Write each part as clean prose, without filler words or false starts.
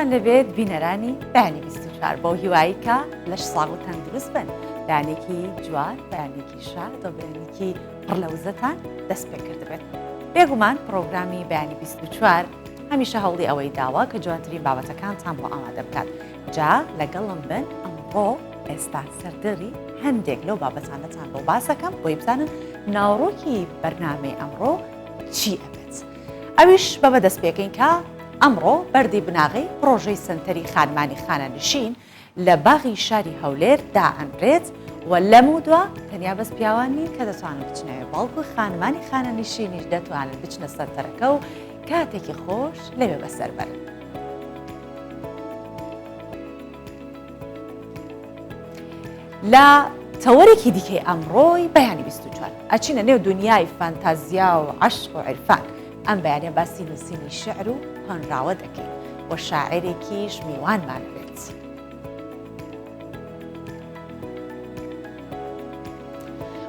سڵاوتان لەبێت بینەرانی بەیانی 24 بەو هیوایی کە لەش ساغ و تەندروست بن بەیانێکی جوان بەیانێکی شاد و بەیانێکی پڕ لە وزەتان دەست پێ کردبێت بێگومان پڕۆگرامی بەیانی 24 هەمیشە هەوڵی ئەوەی داوە کە جوانترین بابەتەکانتان بۆ ئامادە بکات جا لەگەڵم بن ئەمڕۆ ئێستا سەردێڕی هەندێک لەو بابەتانەتان بۆ باسەکەم بۆی بزانن ناوەڕۆکی بەرنامەی ئەمڕۆ چی ئەبێت ئەویش بەمە دەست پێکەین کە ئەمڕۆ بەردی بناغەی پڕۆژەی سەنتەری خانمانی خانەنشین لە باغی شاری هەولێر دائەنرێت و لەمەودوا تەنیا بەس پیاوان نین کە دەتوانن بچنەوێ بەڵکو خانمانی خانەنشینیش دەتوانن بچنە سەنتەرەکە و کاتێکی خۆش لەوێ بەسەر بەرن. لە تەوەرێکی دیکەی ئەمڕۆی بەیانی 24 ئەچینە نێو دنیای فانتازیا و عەشق و عیرفان ئەم بەیانە باسی نووسینی شعر و هۆنراوە دەکەین و شاعێرێکیش میوانمان بێت.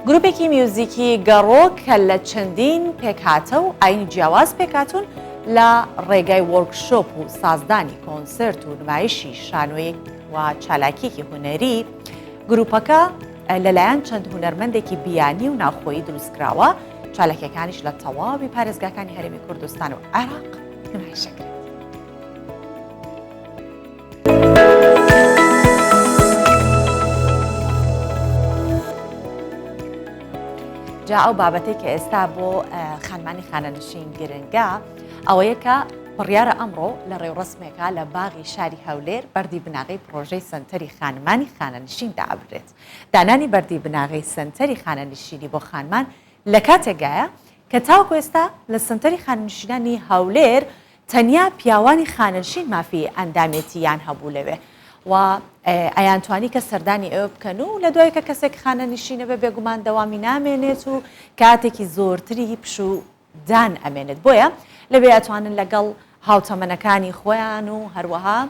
گروپێکی میوزیکی گەڕۆک کە لە چەندین پێکهاتە و ئاینی جیاواز پێکهاتوون لە ڕێگای وۆرکشۆپ و سازدانی کۆنسێرت و نمایشی شانۆیەک و چالاکیەکی هونەری گروپەکە لەلایەن چەند هونەرمەندێکی بیانی و ناوخۆیی دروستکراوە چالاکیەکانیش لە تەواوی پارێزگاکانی هەرێمی کوردستان و عێراق نمایشەکرێت. جا ئەو بابەتەی کە ئێستا بۆ خانمانی خانەنشین گرنگە ئەوەیە کە بڕیارە ئەمڕۆ لە ڕێوڕسمێکا لە باغی شاری هەولێر بەردی بناغەی پڕۆژەی سەنتەری خانمانی خانەنشین دابنرێت. دانانی بەردی بناغەی سەنتەری خانەنشینی بۆ خانمان لە کاتێکدایە کە تاوەکو ئێستا لە سەنتەری خانەنشینانی هەولێر تەنیا پیاوانی خانەنشین مافی ئەندامێتی یان هەبوو لەوێ و ئەیانتوانی کە سەردانی ئەوێ بکەن و لە دوای کە کەسێک خانەنشینە بێ بێگومان دەوامی نامێنێت و کاتێکی زۆرتری پشوو دان ئەمێنێت بۆیە لەوێ ئەتوانن لەگەڵ هاوتەمەنەکانی خۆیان و هەروەها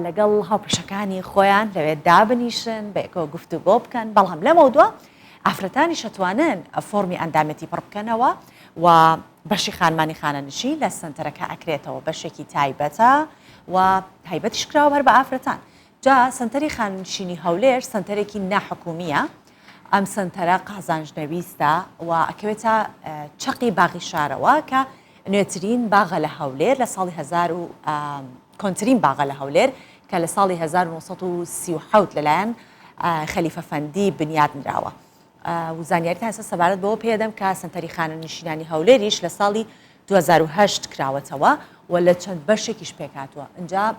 لەگەڵ هاوپیشەکانی خۆیان لەوێ دابنیشن بەیەکەوە گفتوگۆ بکەن بەڵام لەمەودوا ئافرەتانیش ئەتوانن فۆرمی ئەندامێتی پڕ بکەنەوە و بەشی خانمانی خانەنشین لە سەنتەرەکە ئەکرێتەوە بەشێکی تایبەتە و تایبەتیش کراوە هەر بە ئافرەتان جا سەنتەری خانەنشینی هەولێر سەنتەرێکی ناحکومیە ئەم سەنتەرە قازانج نەویستە و ئەکەوێتە چەقی باغی شارەوە کە نوێترین باغە لە هەولێر لە ساڵی هەزار و کۆنترین باغە لە هەولێر کە لە ساڵی 1937 لەلایەن خەلیفە فەندی بنیات نراوە. و زانیاریتان ئێستا سەبارەت بەوە پێدەم کە سەنتەری خانەنشینانی هەولێریش لە ساڵی 2008 کراوەتەوە و لە چەند بەشێکیش پێکهاتووە ئینجا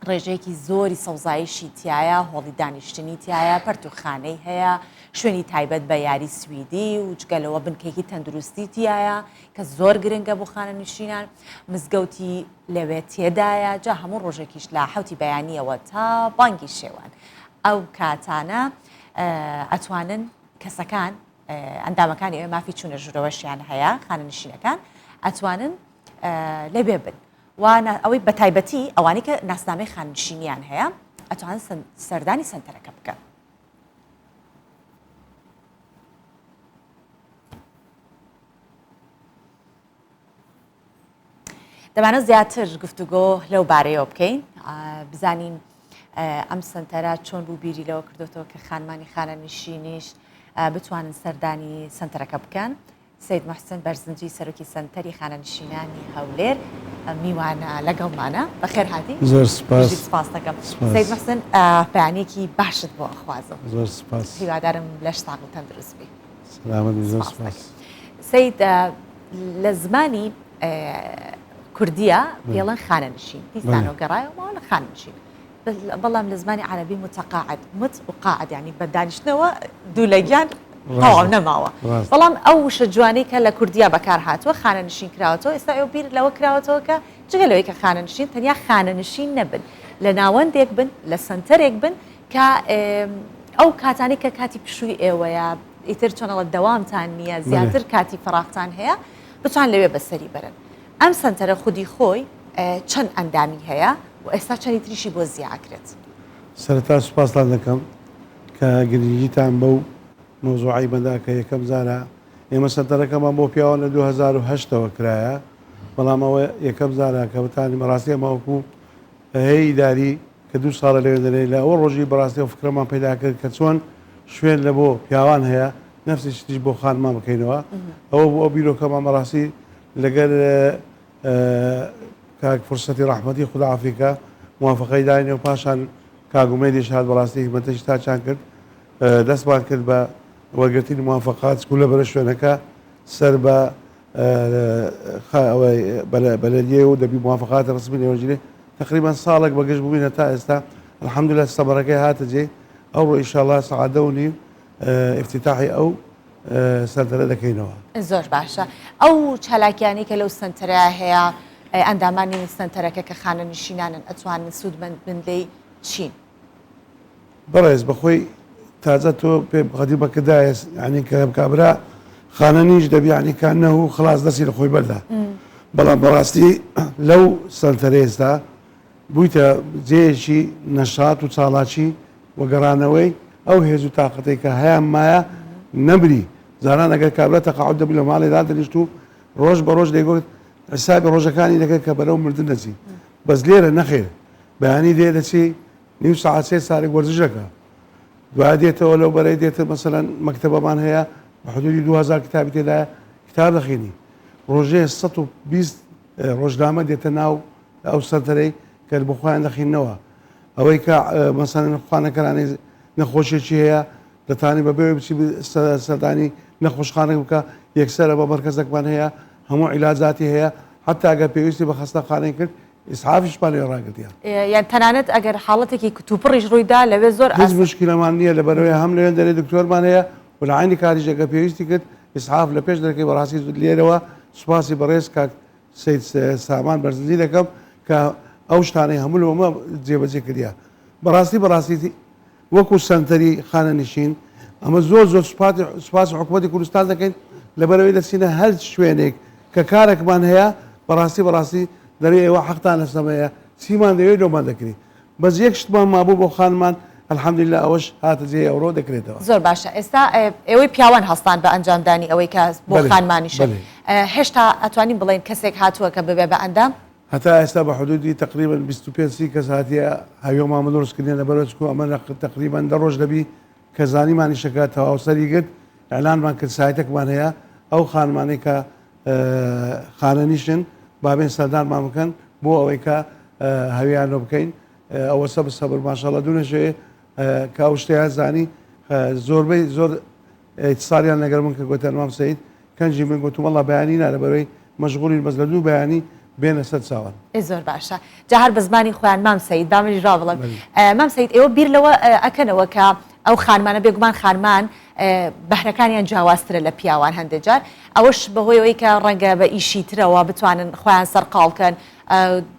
ڕێژەیەکی زۆری سەوزاییشی تایە هۆڵی دانیشتنی تایە پەرتوخانەی هەیە شوێنی تایبەت بە یاری سویدی و جگەلەوە بنکێکی تەندروستی تایە کە زۆر گرنگە بۆ خانەنشینان مزگەوتی لەوێ تێدایە جا هەموو ڕۆژێکیش لە حوتی بەیانیەوە تا بانگی شێوان ئەو کاتانە ئەتوانن کەسەکان ئەندامەکانی ئەوێ مافی چوونە ژوورەوەشیان هەیە خانەنشینەکان ئەتوانن لەوێ بن و ئەوەی بەتایبەتی ئەوانەی کە ناسنامەی خانەنشینیان هەیە ئەتوانن سەردانی سەنتەرەکە بکەن. دەمانە زیاتر گفتوگۆ لەو بارەیەوە بکەین بزانین ئەم سنتەرە چۆن بوو بیری لەوە کردوتەوە کە خانمانی خانە نشینیش بتوانن سەردانی سنتەرەکە بکەن سید محسن بەرزنجی سەرۆکی سنتەری خانەنشینانی هەولێر میوانە لەگەڵمانە بەخێر هاتی زۆر سپاس سپاس دەکەم سید محسن بەیانێکی باشت بۆ ئەخوازم زۆر سپاس هیوادارم لەش ساغ و تەندروست بی سلامەت زۆر سپاس سید لە زمانی کوردیە پێڵەن خانەنشین دیسانەوە گەڕایەوە لە خانەنشین بەڵام لە زمانی عەرەبی متقاعد مت و قاعد ینی بە دانیشتنەوە دوو لە گیان تەواو نەماوە بەڵام ئەو وشە جوانەی کە لە کوردیا بەکار هاتووە خانەنشین کراوەتەوە ئێستا ئێوە بیر لەوە کراوەتەوە کە جگە لەوەی کە خانەنشین تەنیا خانەنشین نەبن لە ناوەندێک بن لە سەنتەرێک بن کە ئەو کاتانەی کە کاتی پشووی ئێوەیە ئیتر چۆنەڵە دەوامتان نییە زیاتر کاتی فەراغتان هەیە بتوان لەوێ بەسەری بەرن ئەم سەنتەرە خودی خۆی چەند ئەندامی هەیە و ئێستا چەندی تریشی بۆ زیا ئەکرێت؟ سەرەتا سوپاستان دەکەم کە گرنگیتان بەو مەوزوعەی مەدا کە یەکەم جارە ئێمە سەنتەرەکەمان بۆ پیاوان لە 2008 ەوە کرایە بەڵام ئەوە یەکەم جارە کە بتانی بەڕاستی ئەمە وەکو. هەیە ئیداری کە دوو ساڵە لەوێ دەرێ لە ئەوە ڕۆژی بەڕاستی ئەو فکرەمان پەیدا کرد کە چۆن شوێن لە بۆ پیاوان هەیە نەفسی شتیش بۆ خانمان بکەینەوە ئەوە بۆ ئەو بیرۆکەمان بەڕاستی لەگەر کاک فرسەتی ڕەحمەتی خودا عافیکا موافقەی داین و پاشان کاک ئومێدیش هات بەڕاستی هیمەتەشی تاچان کرد دەستمان کرد بە وەرگرتنی موافقات چکو لە بەرە شوێنەکە سەر بە بەلەدیە و دەبی موافقات ڕسمی لێوەرگیرێ تقریبا ساڵێک بەگەشت بووینە تا ئێستا الحمدلله سەبرەکەی هاتە جێ ئەوڕۆ ئیشاڵا سەعات دە و نیو ئیفتیتاحی ئەو سەنتەرە دەکەینەوە. زۆر باشە ئەو چالاکیانەی کە لەو سەنتەرە هەیە ئەندامانی سەنتەرەکە کە خانەنشینانن ئەتوانن سوودمەند بن لێی چین؟ بەڕێز بەخۆی تازە تۆ پێ قەدی بەکردایە یعنی کە کابرا خانەنیش دەبی یعنی کانە و خلاص دەستی لە خۆی بەردا بەڵام بەڕاستی لەو سەنتەرە ئێستا بوویتە جێیەکی نەشات و چاڵاکی و گەڕانەوەی ئەو هێز و تاقەتەی کە هەیان مایە نەمری جاران ئەگەر کابرا تەقاعد دەبوو لە ماڵێ دادەنیشت و ڕۆژ بە ڕۆژ دەیگوت حسابی ڕۆژەکانی دەکرد کە بەرەو مردن دەچی بەس لێرە نەخێر بەیانی دێ دەچی نیو سەعات سێ سارێک وەرزش دەکا دوای دێتەوە لەو بەرەی دێتە مەسەلەن مەکتەبەمان هەیە بە حدودی 2000 کتابی تێدایە کتاب دەخینی ڕۆژێ 120 ڕۆژنامە دێتە ناو ئەو سەنتەرەی کە بۆ خۆیان دەخینەوە ئەوەی کە مەسەلەن خوانەکەرانی نەخۆشیێکی هەیە دەتانی بە بێ بچی سەردانی نەخۆشخانە بکە یەکسەرە بە مەرکەزەکمان هەیە هەموو عیلاجاتی هەیە حتا ئەگەر پێویستی بە خەستەخانەی کرد ئیسعافیشمان لێ ڕاگرتیە. یان تەنانەت ئەگەر حاڵەتێکی کتوپڕیش ڕوویدا لەوێ زۆر هیچ مشکلەمان نییە لەبەرئەوەی هەم لەوێن دەرێ دکتۆرمان هەیە و لە عەینی کاتیش ئەگەر پێویستی کرد ئیسعاف لە پێش دەرەکەی بەڕاستی لێرەوە سوپاسی بەڕێز کاک سەید سامان بەرزنجی دەکەم کە ئەو شتانەی هەموو لەوەمە جێبەجێ کردیە بەڕاستی بەڕاستی وەکو سەنتەری خانەنشین ئەمە زۆر زۆر سوپاسی حکوومەتی کوردستان دەکەین لەبەرەوەی دەچینە هەر شوێنێک کە کارێکمان هەیە بەڕاستی بەڕاستی دەرێ ئێوە حەقتان لەسەمەیە چیمان دەوێت لۆمان دەکری بەس یەک شتمان مابوو بۆ خانمان الحمدللە ئەوەش هاتە جێی ئەوڕۆ دەکرێتەوە. زۆر باشە ئێستا ئێوەی پیاوان هەستان بە ئەنجامدانی ئەوەی کە بۆ خانمانیشە هێشتا ئەتوانین بڵێین کەسێک هاتووە کە ببێ بە ئەندام؟ هەتا ئێستا بە حدودی تەقریبەن 25 سی کەس هاتیە هەویۆمان بە دروست کردنە لەبەرەوە چکو ئەمە تەقریبەن دە ڕۆژ دەبی کە زانیمان ئیشەکە تەواو سەری گرت ئیعلانمان کرد سایتەکمان هەیە ئەو خانمانەی کە خانەنیشن با بێن سەردانمان بکەن بۆ ئەوەی کە هەویان لۆ بکەین ئەوە سەبر سەبر ماشاءاللە دوونە شەوێ کە ئەو شتەیان زانی زۆربەی زۆر ئیتساڵیان لەگەر من کە گوتیان مام سەید کەنجی من گوتم وەڵا بەیانی نا لەبەرەوەی مەشغوڵین بەس لە دوو بەیانی بێنە سەر چاوان. ئێ زۆر باشە جا هەر بە زمانی خۆیان مام سەید با منیش وا بڵێم مام سەید ئێوە بیر لەوە ئەکەنەوە کە ئەو خانمانە بێگومان خانمان بەهرەکانیان جیاوازترە لە پیاوان هەندێک جار ئەوەش بەهۆی ئەوەی کە ڕەنگە بە ئیشی ترەوە بتوانن خۆیان سەرقاڵ کەن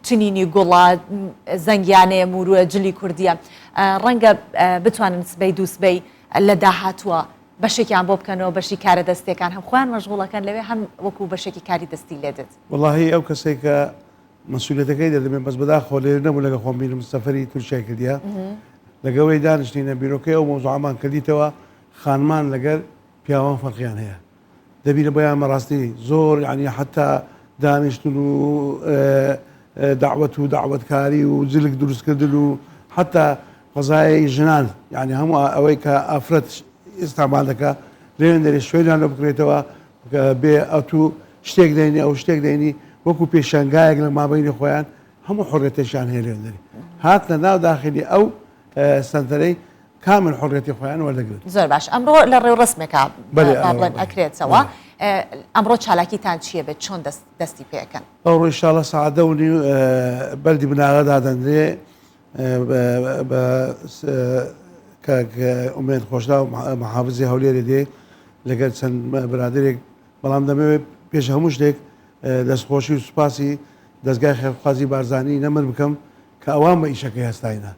چنینی گوڵە زەنگیانەیە موروە جلی کوردیە ڕەنگە بتوانن سبەی دووسبەی لە داهاتووە بەشێکیان بۆ بکەنەوە بەشی کارە دەستیەکان هەم خۆیان مەشغوڵەکەن لەوێ هەم وەکو بەشێکی کاری دەستی لێدێت. وەڵاهی ئەو کەسەی کە مەسولیەتەکەی دەدەمێ بەس بەداخەوە لێرە نەبوو لەگەڵ خۆم بینم سەفەری تورکیای کردیە لەگەڵ وی دانیشتینە بیرۆکەی ئەو مەوزوعەمان کردیتەوە خانمان لەگەر پیاوان فەرقیان هەیە دەبینە بۆیان بەڕاستی زۆر یعنی حتا دانیشتن و داوت و داوەتکاری و جلک دروستکردن و حتا قەزای ژنان یعنی هەموو ئەوەی کە ئافرەت ئێستامال دەکا لێن دەرێ شوێنیان لۆ بکرێتەوە بێ ئەتوو شتێک دەینی ئەو شتێک دەینی وەکو پێشانگایەک لە مابینی خۆیان هەموو حڕێتێکیان هەیە لێن دەرێ هاتنە ناو داخلی ئەو سەنتەرەی کامل حڕێتی خۆیان وەردەگرن. زۆر باش ئەمڕۆ لە ڕێوڕەسمێکا با بڵێن ئەکرێتەوە ئەمڕۆ چالاکیتان چییە بێت چۆن دەستی پێ ئەکەن؟ ئەوڕۆ ئیشاڵڵا سەعات دە و نیو بەردی بناغە دادەنرێ بە کاک ئومێد خۆشناو محافزی هەولێرێ دێ لەگەر چەند برادێک بەڵام دەمەوێت پێش هەموو شتێک دەستخۆشی و سوپاسی دەستگای خێرخوازی بارزانی نەمر بکەم کە ئەوان بە ئیشەکەی هەستاینە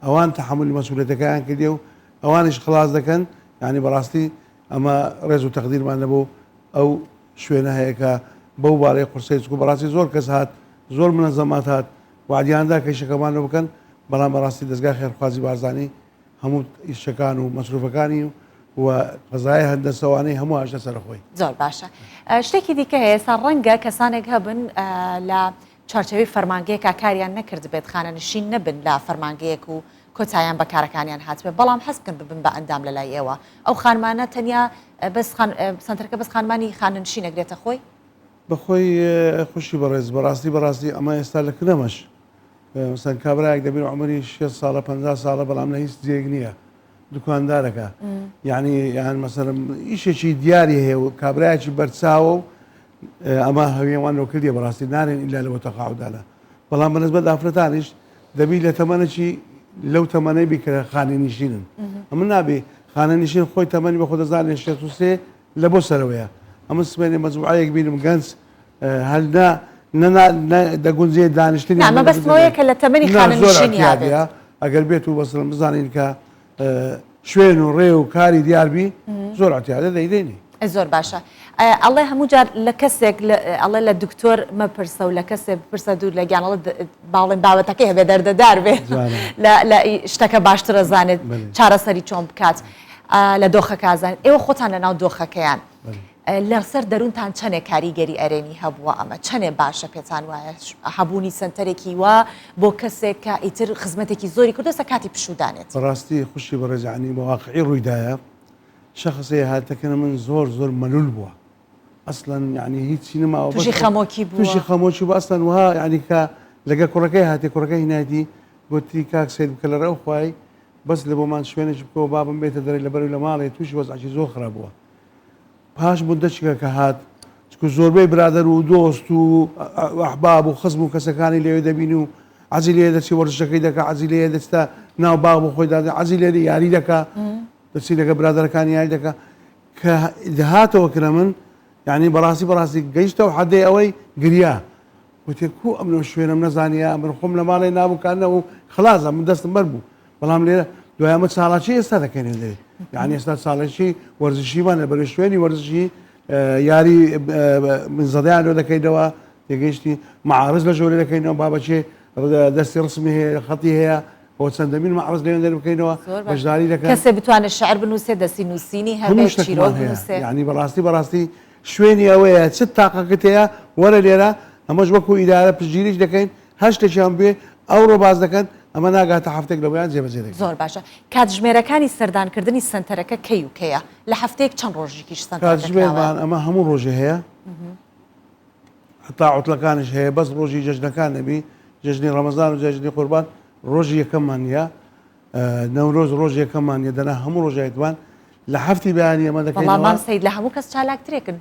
ئەوان تەحملی مەسوولەتەکەیان کردی و ئەوانیش خلاص دەکەن یعنی بەڕاستی ئەمە ڕێز و تەقدیرمان لە بۆ ئەو شوێنە هەیە کە بەو بارەی قورسەی چکو بەڕاستی زۆر کەس هات زۆر منەزەمات هات وەعدیان دا کە ئیشەکەمان لۆ بکەن، بەڵام بەڕاستی دەزگای خێرخوازی بارزانی هەموو ئیشەکان و مەسروفەکانی و قەزای هەندەسەوانەی هەموو هاشتە سەر خۆی. زۆر باشە. شتێکی دیکە هەیە ئێستا ڕەنگە کەسانێک هەبن لە. چوارچێوەی فەرمانگەیەکا کاریان نەکردبێت خانەنشین نەبن لە فەرمانگەیەک و کۆتایان بە کارەکانیان هاتبێت بەڵام حەز بکەن ببن بە ئەندام لە لای ئێوە ئەو خانمانە تەنیا بەس سەنتەرەکە بەس خانمانی خانەنشین ئەگرێتە خۆی؟ بەخۆی خوشکی بەڕێز بەڕاستی بەڕاستی ئەمە ئێستا لە کنەمەش مەسەن کابرایەک دەبین عمری 6 ساڵە 50 ساڵە بەڵام لە هیچ جێیەک نییە دوکاندارەکە یعنی یان مەسەرم ئیشێکی دیاری هەیە و کابرایەکی بەرچاوە و ئەمە هەویەوان لۆ کردیە بەڕاستی نارێن ئیلا لەوە تەقاعودانە بەڵام بەنسبەت ئافرەتانیش دەبی لە تەمەنەکی لەو تەمەنەی بی کە خانەنشینن ئەمە نابێ خانەنشین خۆی تەمەنی بە خۆ دەزانێ 63 لە بۆ سەرەوەیە ئەمە سبەینێ مەجموعەیەک بینم گەنج هەر نا نە دەگونجێ دانیشتنی نا مەبەستم ئەوەیە کە لە تەمەنی خانەنشینیا بێت. ئەگەر بێت و بەسڵم بزانین کە شوێن و ڕێ و کاری دیار بی زۆر اعتیادە دەیدەینی. زۆر باشە ئەڵێ هەموو جار لە کەسێک ئەڵێ لە دکتۆر مەپرسە و لە کەسێ بپرسە دوور لە گیان ئەڵێ باڵێن بابەتەکەی هەبێ دەردەدار بێ لە شتەکە باشترە زانێت چارەسەری چۆن بکات لە دۆخەکە زانێت ئێوە خۆتان لە ناو دۆخەکەیان لەسەر دەروونتان چەنێ کاریگەری ئەرێنی هەبووە ئەمە چەنێ باشە پێتان وایە هەبوونی سەنتەرێکی وا بۆ کەسێک کە ئیتر خزمەتێکی زۆری کردووە ئێستا کاتی پشوودانێت؟ بەڕاستی خوشکی بەڕێز یەعنی بە واقعی ڕوویدایە شەخسێ هاتەکەنە من زۆر زۆر مەلول بووە ئەسڵەن یەعنی هیچی نەماوە بەس تووشی خەمۆکی بووە تووشی خەمۆکی بووە ئەسڵەن وەها یەعنی کە لەگەڵ کوڕەکەی هاتێ کوڕەکەی هینایەتی گوتی کاک سەیر بکە لە ڕێو خوای بەس لە بۆمان شوێنێکی بکەوە بابم بێتە دەرێ لەبەرو لە ماڵێ تووشی وەزعێکی زۆر خراپ بووە پاش موددەتێکە کە هات، چونکە زۆربەی برادەر و دۆست و ئەحباب و خزم و کەسەکانی لەوێ دەبینی و عەزی لێ دەچی وەرزشەکەی دەکا، عەزی لێ دەچتە ناو باغ بۆ خۆی دادێ، عەزی لێ یاری دەکا، دەچی لەگەڵ برادەرەکانی یاری دەکا. کە هاتەوە کنە من، یانی بەڕاستی بەڕاستی گەیشتە ئەو حەدەی ئەوەی گریا. گوتی کوو ئەمن ئەو شوێنەم نەزانیە، من خۆم لە ماڵێ نابوو کار نەبوو، خەڵاس من دەستم بەر بوو. بەڵام لێرە دوای ئەمە چاڵاکی ئێستا دەکەین لێ یعنی ئێستا چاڵێکی وەرزشیمان لە بەرە شوێنی وەرزشی یاری منزەدەیان لۆ دەکەینەوە تێگەیشتی معارز لە ژۆرە دەکەینەوە بابەچێ دەستی ڕسمی هەیە خەتی هەیە بۆ چەندەمین معرض لێ دەر بکەینەوە بەشداری دەکەن کەسێ بتوانێت شعر بنووسێ دەستی نووسینی هەبێت چیرۆک بنووسێ یعنی بەڕاستی بەڕاستی شوێنی ئەوەیە چ تاقەکەت هەیە وەرە لێرە ئەمەش وەکو ئیدارە پشتگیریش دەکەین هەر شتێکیان بوێ ئەوڕۆ باس دەکەن ئەمە ناگاتە هەفتەیەک لەوەیان جێبەجێ دەکرێت. زۆر باشە کاتژمێرەکانی سەردانکردنی سەنتەرەکە کەی و کەیە؟ لە هەفتەیەک چەند ڕۆژیکیش سەنتەرەکە کراوە؟ کاتژمێرمان ئەمە هەموو ڕۆژێ هەیە هەتا عوتڵەکانیش هەیە بەس ڕۆژی جەژنەکان نەبی جەژنی ڕەمەزان و جەژنی قوربان ڕۆژی یەکەممان نییە نەورۆز ڕۆژ یەکەممان نیە دەنا هەموو ڕۆژایتمان لە هەفتی بەیانی ئەمە دەکەینەوە. وەڵا مام سەید لە هەموو کەس چالاکترێکن.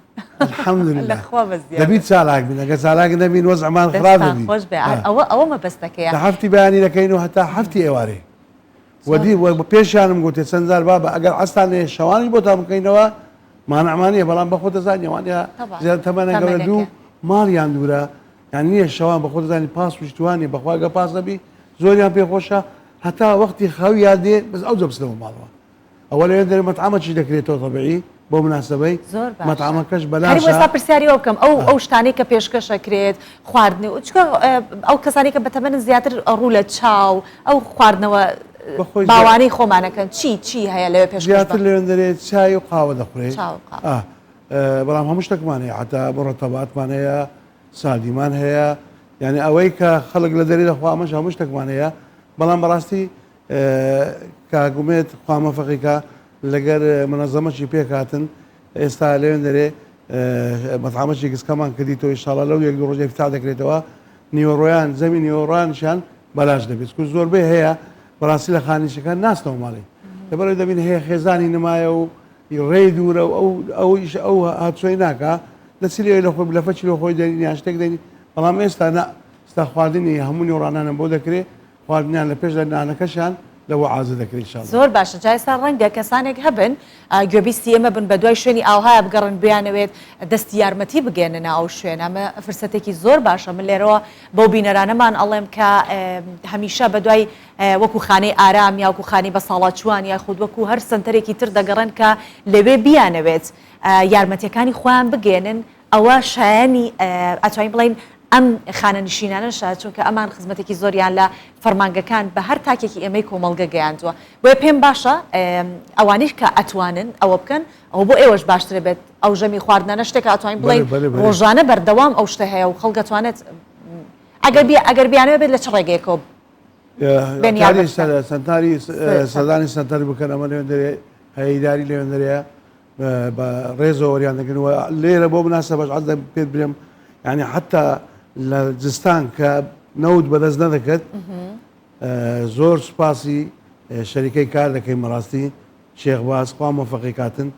الحمدللە. لە خوا بە زیاد. دەبی چالاک بین ئەگەر چالاک نەبین وەزعمان خراپ دەبی. دەستتان خۆش بێ ئەوە ئەوە مەبەستەکەیە. لە هەفتی بەیانی دەکەین و هەتا هەفتی ئێوارێ. وە دی وە پێشیانم گوتێ چەند جار بابە ئەگەر عەستان لێ شەوانیش بۆتان بکەینەوە مانعمان نیە بەڵام بە خۆت دەزانی ئەوانە زیاد تەمەنە گەورە دوو ماڵیان دوورە یان نییە شەوان بە خۆت دەزانی پاس ویشتوانی بەخوا گە پاس نەبی زۆریان پێ خۆشە هەتا وەختی خەویان دێ بەس ئەوجا بچنەوە ماڵەوە ئەوە لەوێ دەرێ مەتعەمەکیش دەکرێتەوە تەبعی بۆ مناسەبەی زۆر باشە مەتعەمەکەش بەلاشە. کەریم ئێستا پرسیاری ئەوە بکەم ئەو ئەو شتانەی کە پێشکەش ئەکرێت خواردنی و چونکە ئەو کەسانەی کە بەتەمەنن زیاتر ڕوو لە چاو ئەو خواردنەوە بەخۆی زیاتر باوانەی خۆمانەکەن چی چی هەیە لەوێ پێشکەش بە زیاتر لەوێن دەرێ چای و قاوە دەخورێ چا و قاوە. ئا بەڵام هەموو شتەکمان هەیە حەتا مڕەتەباتمان هەیە ساردیمان هەیە یانی ئەوەی کە خەڵک لە دەرێ دەخوا ئەمەش هەموو شتێکمان هەیە بەڵام بەڕاستی کاک ئومێد خوا مەفەقی کا لەگەر منەزەمەکی پێک هاتن ئێستا لەوێن دەرێ مەتعەمەکی گسکەمان کردیتەوە ئینشاڵا لەو یەک دوو ڕۆژە افتتاح دەکرێتەوە نیوەڕۆیان زەمی نیوەڕۆیانیشیان بەلاش دەبێت چونکە زۆربەی هەیە بەڕاستی لە خانیشەکان ناچنەوە ماڵی لەبەرئەوەی دەبین هەیە خێزانی نمایە و ڕێی دوورە و ئەو ئەو ئیش ئەو هاتوچۆی ناکا دەچی لەوێ لە خۆی لەفەکی لۆ خۆی دەنی یان شتێک دەنی بەڵام ئێستا نا ئێستا خواردنی هەموو نیوەڕانانم بۆ دەکرێ خواردنیان لە پێشدا نانەکەشیان لەوە ئازە دەکرێ ان شاء اللە. زۆر باشە جا ئێستا ڕەنگە کەسانێک هەبن گوێبیستی ئێمە بن بەدوای شوێنی ئاوهایە بگەڕن بیانەوێت دەستی یارمەتی بگەێننە ئەو شوێنە ئەمە فرسەتێکی زۆر باشە من لێرەوە بەو بینەرانەمان ئەڵێم کە هەمیشە بەدوای وەکو خانەی ئارام یاوەکو خانەی بەساڵاچووان یاخود وەکو هەر سەنتەرێکی تر دەگەڕێن کە لەوێ بیانەوێت یارمەتیەکانی خۆیان بگەیەنن ئەوە شایەنی ئەتوانین بڵێین ئەم خانەنشینانەشە چونکە ئەمان خزمەتێکی زۆریان لە فەرمانگەکان بە هەر تاکێکی ئێمەی کۆمەڵگە گەیاندووە بۆیە پێم باشە ئەوانیش کە ئەتوانن ئەوە بکەن ئەوە بۆ ئێوەش باشترە بێت ئەو ژەمی خواردنانە شتێکە ئەتوانین بڵێین ڕۆژانە بەردەوام ئەو شتە هەیە و خەڵک ئەتوانێت. ئەگەر بی ئەگەر بیانەوێ بێت لە چ ڕێگەیەکەوە بێن کاری سەنتاری سەردانی سەنتەر بکەن ئەمە لەوێندەرێ هەیداری لەوێندەرەیە بە ڕێزەوە وەریان دەگرن و لێرە بۆ مناسەبەش عەز پێت برێم یعنی حتا لە زستان کە نەوت بەدەست نەدەکرد زۆر سوپاسی شەریکەی کار دەکەین بەڕاستی شێخ باز خوا مۆفەقی کاتن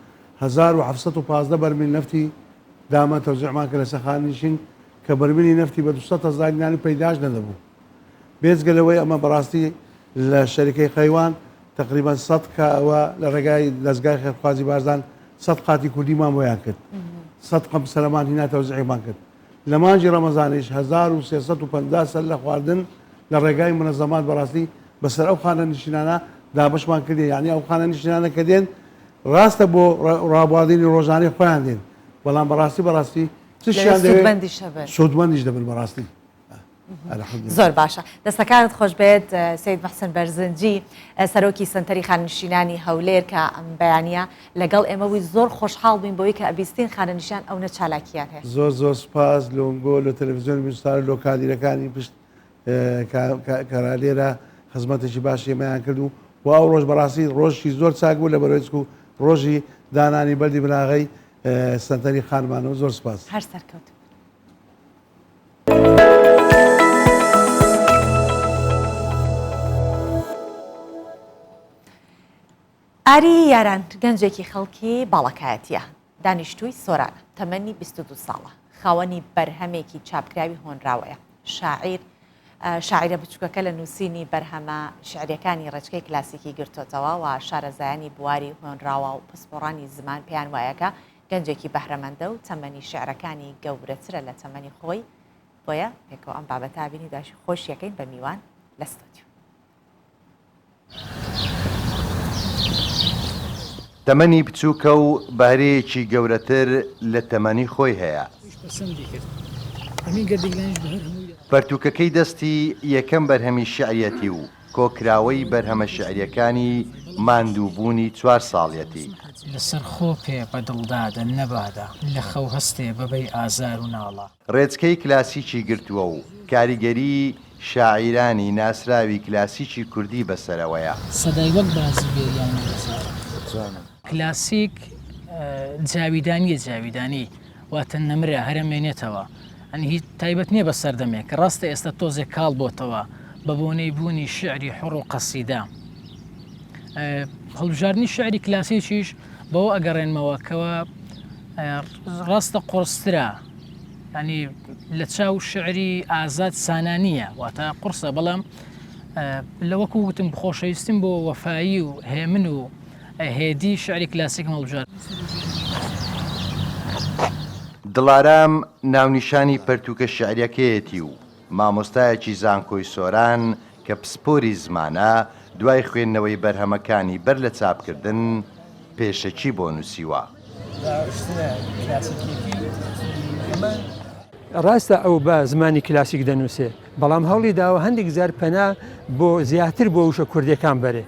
1715 بەرمیل نەفتی دامە تەوزیعمان کرد لەسەر خانەنشین کە بەرمیلی نەفتی بە 200 هەزار دیناری پەیداش نەدەبوو بێجگە لەوەی ئەمە بەڕاستی لە شەریکەی قەیوان تقریبا 100 کە ئەوە لە ڕێگای دەزگای خێرخوازی بارزان 100 قاتی کوردیمان بۆیان کرد 100 قەم سەلەمان هینا تەوزیعمان کرد لە مانگی ڕەمەزانیش 1350 سەر لە خواردن لە ڕێگای منەزەمات بەڕاستی بەسەر ئەو خانەنشینانە دابەشمان کردین یعنی ئەو خانەنشینانە کە دێن ڕاستە بۆ ڕابواردنی ڕۆژانەی خۆیان دێن بەڵام بەڕاستی بەڕاستی چشیان دەوێت سوودمەندیش دەبن بەڕاستی. زۆر باشە دەستەکانت خۆش بێت سید محسن بەرزنجی سەرۆکی سنتەری خاننشینانی هەولێر کە ئەم بەیانە لەگەڵ ئێمە بووی زۆر خۆشحاڵ بووین بۆی کە ئەبیستین خانەنشیان ئەونە چالاکیان هەیە. زۆر زۆر سوپاس لۆنگۆ لۆ تەلەفزیۆنی بیستار لۆ کادیرەکانی پشت کە لێرە خزمەتێکی باشی ئێمەیان کرد و و ئەو ڕۆژ بەڕاستی ڕۆژی زۆر چاک بوو لە بەرۆیچک و ڕۆژی دانانی بەردی بناغەی سەنتەری خانمانەوە زۆر سپاس. هەر سەرکەوتوو. ئاری یاران گەنجێکی خەڵکی باڵەکایەتییە، دانیشتووی سۆرانە، تەمەنی 22 ساڵە، خاوەنی بەرهەمێکی چاپکراوی هۆنراوەیە، شاعیر شاعیرە بچووکەکە لە نووسینی بەرهەمە شیعرییەکانی ڕێچکەی کلاسیکی گرتۆتەوە و شارەزایانی بواری هۆنراوە و پسپۆڕانی زمان پێیان وایە کە گەنجێکی بەهرەمەندە و تەمەنی شیعرەکانی گەورەترە لە تەمەنی خۆی، بۆیە پێکەوە ئەم بابەتە بینی داشی خۆشیەکەین بە میوان لە ستۆدیۆ. تەمەنی بچووکە و بەهرەیەکی گەورەتر لە تەمەنی خۆی هەیە. پەرتووکەکەی دەستی یەکەم بەرهەمی شیعریەتی و کۆکراوەی بەرهەمە شیعریەکانی ماندووبوونی چوار ساڵیەتی. لەسەر خۆ پێ بە دڵ دادە نەبادا. لە خەو هەستێ بەبەی ئازار و ناڵە. ڕێچکەی کلاسیکی گرتووە و کاریگەریی شاعیرانی ناسراوی کلاسیکی کوردی بەسەرەوەیە. سەدای وەک بازی بێریان لێ کلاسیک جاویدانییە جاویدانی واتە نەمرە هەر ئەمێنێتەوە ئەنی هیچ تایبەت نییە بە سەردەمێک ڕاستە ئێستا تۆزێک کاڵ بۆتەوە بە بۆنەی بوونی شعری حوڕ و قەسیدە هەڵبژاردنی شعری کلاسیکیش بەوە ئەگەڕێنمەوە کەەوە ڕاستە قڕسترە ینی لە چاو شعری ئازاد سانا نییە واتە قورسە بەڵام لە وەکو وتم خۆشەویستیم بۆ وەفایی و هێمن و هێدی شعری کلاسیکم هەڵبژارد. دڵارام ناونیشانی پەرتووکە شیعریەکەیەتی و مامۆستایەکی زانکۆی سۆران کە پسپۆری زمانە، دوای خوێندنەوەی بەرهەمەکانی بەر لە چاپکردن، پێشەکی بۆ نووسیوە. ڕاستە ئەو بە زمانی کلاسیک دەنووسێ، بەڵام هەوڵی داوە هەندێک جار پەنا بۆ زیاتر بۆ وشە کوردیەکان بەرێ،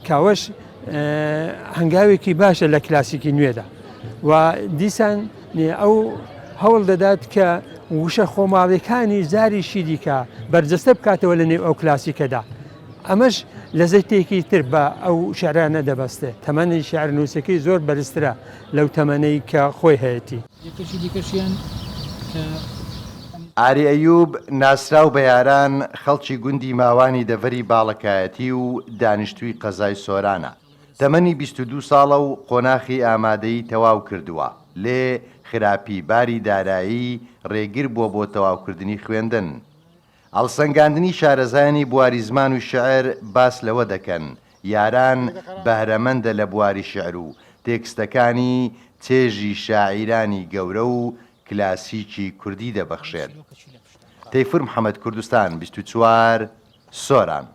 کە ئەوەش هەنگاوێکی باشە لە کلاسیکی نوێدا و دیسان ئەو هەوڵ دەدات کە وشە خۆماڵیەکانی زاری شیدیکە بەرجەستە بکاتەوە لە نێو ئەو کلاسیکەدا. ئەمەش لەزەتێکی تر بە ئەو شعرانە دەبەستێ. تەمەنی شعرنووسەکەی زۆر بەرزترە لەو تەمەنەی کە خۆی هەیەتی. یەکێکی دیکەشیان کە. ئاری ئەیوب، ناسراو بە یاران، خەڵکی گوندی ماوانی دەڤەری باڵەکایەتی و دانیشتووی قەزای سۆرانە. تەمەنی 22 ساڵە و قۆناخی ئامادەیی تەواو کردووە، لێ خراپی باری دارایی رێگر بووە بۆ تەواوکردنی خوێندن. هەڵسەنگاندنی شارەزایانی بواری زمان و شیعر باس لەوە دەکەن، یاران بەهرەمەندە لە بواری شیعر و تێکستەکانی چێژی شاعیرانی گەورە و کلاسیکی کوردی دەبەخشێت. تەیفور محەمەد کوردستان 24، سۆران.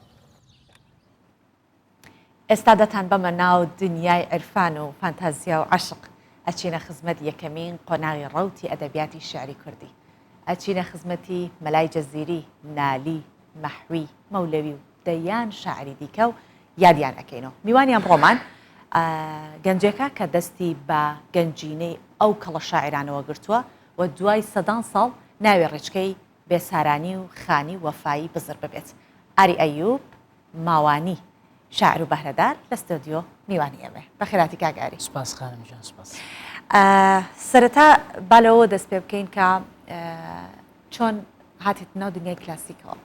ئێستا دەتانبەمە ناو دنیای عیرفان و فانتازیا و عەشق، ئەچینە خزمەت یەکەمین قۆناغی ڕەوتی ئەدەبیاتی شیعری کوردی. ئەچینە خزمەتی مەلای جزیری، نالی، مەحوی، مەولەوی و دەیان شاعری دیکە و یادیان ئەکەینەوە. میوانی ئەمڕۆمان گەنجێکە کە دەستی بە گەنجینەی ئەو کەڵە شاعیرانەوە گرتووە و دوای سەدان ساڵ ناوێ ڕێچکەی. بێسارانی و خانی وەفایی بزر ببێت. ئاری ئەیوب ماوانی، شاعر و بەهرەدار لە ستۆدیۆ میوانی ئێمەیە. بەخێرهاتی کاک ئاری. سپاس خانم گیان سپاس. سەرەتا با لەوەوە دەست پێ بکەین کە چۆن هاتیت ناو دنیای کلاسیکەوە؟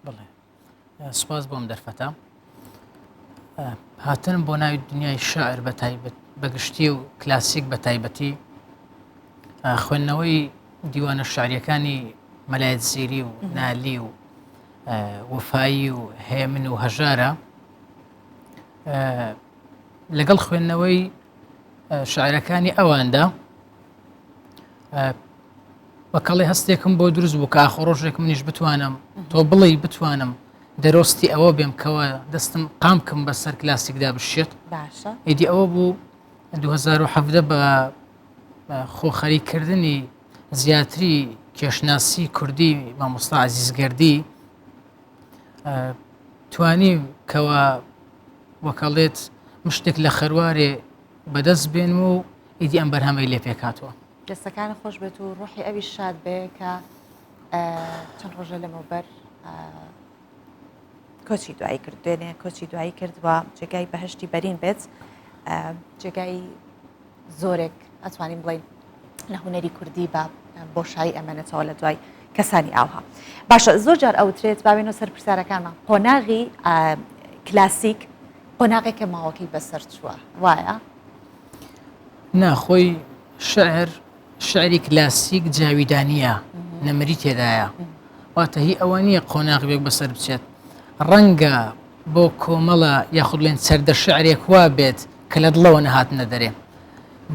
بڵێ سپاس بۆم دەرفەتە. هاتنم بۆ ناوی دنیای شعر بە تایبەت بەگشتی و کلاسیک بە تایبەتی خوێندنەوەی دیوانە شعریەکانی مەلای دزیری و نالی و وەفایی و هێمن و هەژارە لەگەڵ خوێندنەوەی شعرەکانی ئەواندا بەکەڵی هەستێکم بۆ دروست بوو کە ئاخۆ ڕۆژێک منیش بتوانم تۆ بڵێ بتوانم دەرۆستی ئەوە بێم کەەوە دەستم قامکم بەسەر کلاسیکدا بشێت باشە ئیدی ئەوە بوو 2017 بە خۆخەریکردنی زیاتری کێشناسی کوردی مامۆستا عزیز گەردی توانی کەوا وەکەڵێت مشتێک لە خەروارێ بەدەست بێنم و ئیدی ئەم بەرهەمەی لێ پێکاتەوە. دەستەکانت خۆش بێت و ڕۆحی ئەویش شاد بێ کە چەند ڕۆژە لەمەوبەر کۆچی دوایی کرد دوێنێ کۆچی دوایی کرد و جێگای بەهشتی بەرین بێت جێگای زۆرێک ئەتوانین بڵین لە هوەری کوردی بە بۆشایی ئەمەنێتەوە لە دوای کەسانی ئاوها باشە زۆر جار ئەوترێت باوێنەوە سەر پرسیارەکانمان قۆناغی کلاسیک قۆناغێکە ماوەکەی بەسەر چووە وایە؟ نا خۆی شعر شعری کلاسیک جاویدانیە نەمری تێدایە واتە هی ئەوە نییە قۆناغ بێک بەسەر بچێت ڕەنگە بۆ کۆمەڵە یاخود بڵێن چەردە شعرێک وا بێت کە لە دڵەوە نەهاتنە دەرێ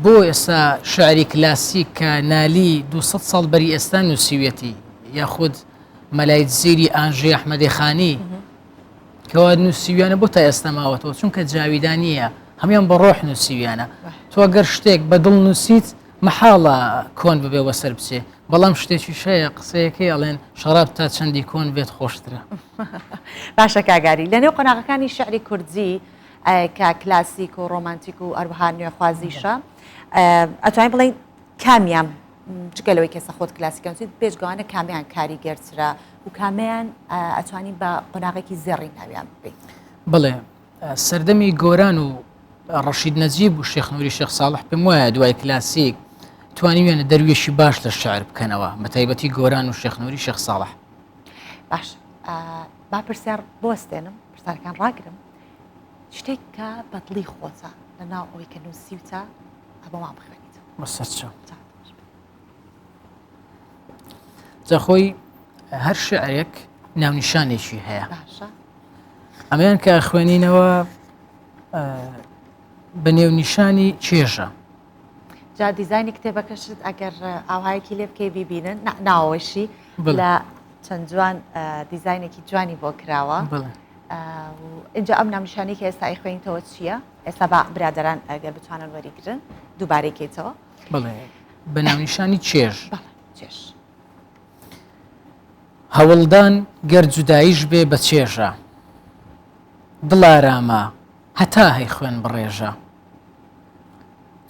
بۆ ئێستا شعری کلاسیک کە نالی 200 ساڵ بەری ئێستا نووسیویەتی یاخود مەلای دزیری ئانژی ئەحمەدی خانی کەوا نووسیویانە بۆ تا ئێستا ماوەتەوە چونکە جاویدانیە هەموان بە ڕۆح نووسیویانە تۆ گەر شتێک بە دڵ نووسیت مەحاڵە کۆن ببێ وەسەر بچێ بەڵام شتێکی شەیە قسەیەکەی ئەڵێن شەراب تا چەندی کۆن بێت خۆشترە. باشە کاک ئاری لەنێو قۆناغەکانی شعری کوردی کە کلاسیک و ڕۆمانتیک و هەروەها نوێخوازیشە ئەتوانین بڵێین کامیان جگە لەوەی کەسە خۆت کلاسیکە نووسیت بێجگەوانە کامیان کاریگەرترە و کامیان ئەتوانین بە قۆناغێکی زێڕین ناویان ببەین؟ بڵێ سەردەمی گۆران و ڕەشید نەجیب و شێخ نوری شێخ ساڵح پێم وایە دوای کلاسیک توانیویانە دەروێشی باش لە شعر بکەنەوە بە تایبەتی گۆران و شێخ نوری شێخ ساڵح. باش با پرسیار بوەستێنم پرسیارەکان ڕاگرم شتێک کە بەدڵی خۆتە لە ناو ئەوەی کە نووسیوتە بۆمان بخوێنیتەوە. بەسەرچاو. جا خۆی هەر شعرێک ناونیشانێکی هەیە. باشە. ئەمەیان کە خوێنینەوە بە نێونیشانی چێژە. جا دیزاینی کتێبەکەشت ئەگەر ئاوهایەکی لێ بکەی بیبینن ناوەوەشی لە چەند جوان دیزاینێکی جوانی بۆ کراوە اینجا ئەم ناونیشانی کە ئێستا ئەیخوێنیتەوە چییە؟ ئێستا با برادەران ئەگەر بتوانن وەریگرن دووبارەی کەیتەوە. بەڵێ بە ناونیشانی چێژ. بەڵێ چێژ. هەوڵدان گەر جوداییش بێ بە چێژە. دڵارامە هەتا هەی خوێن بڕێژە.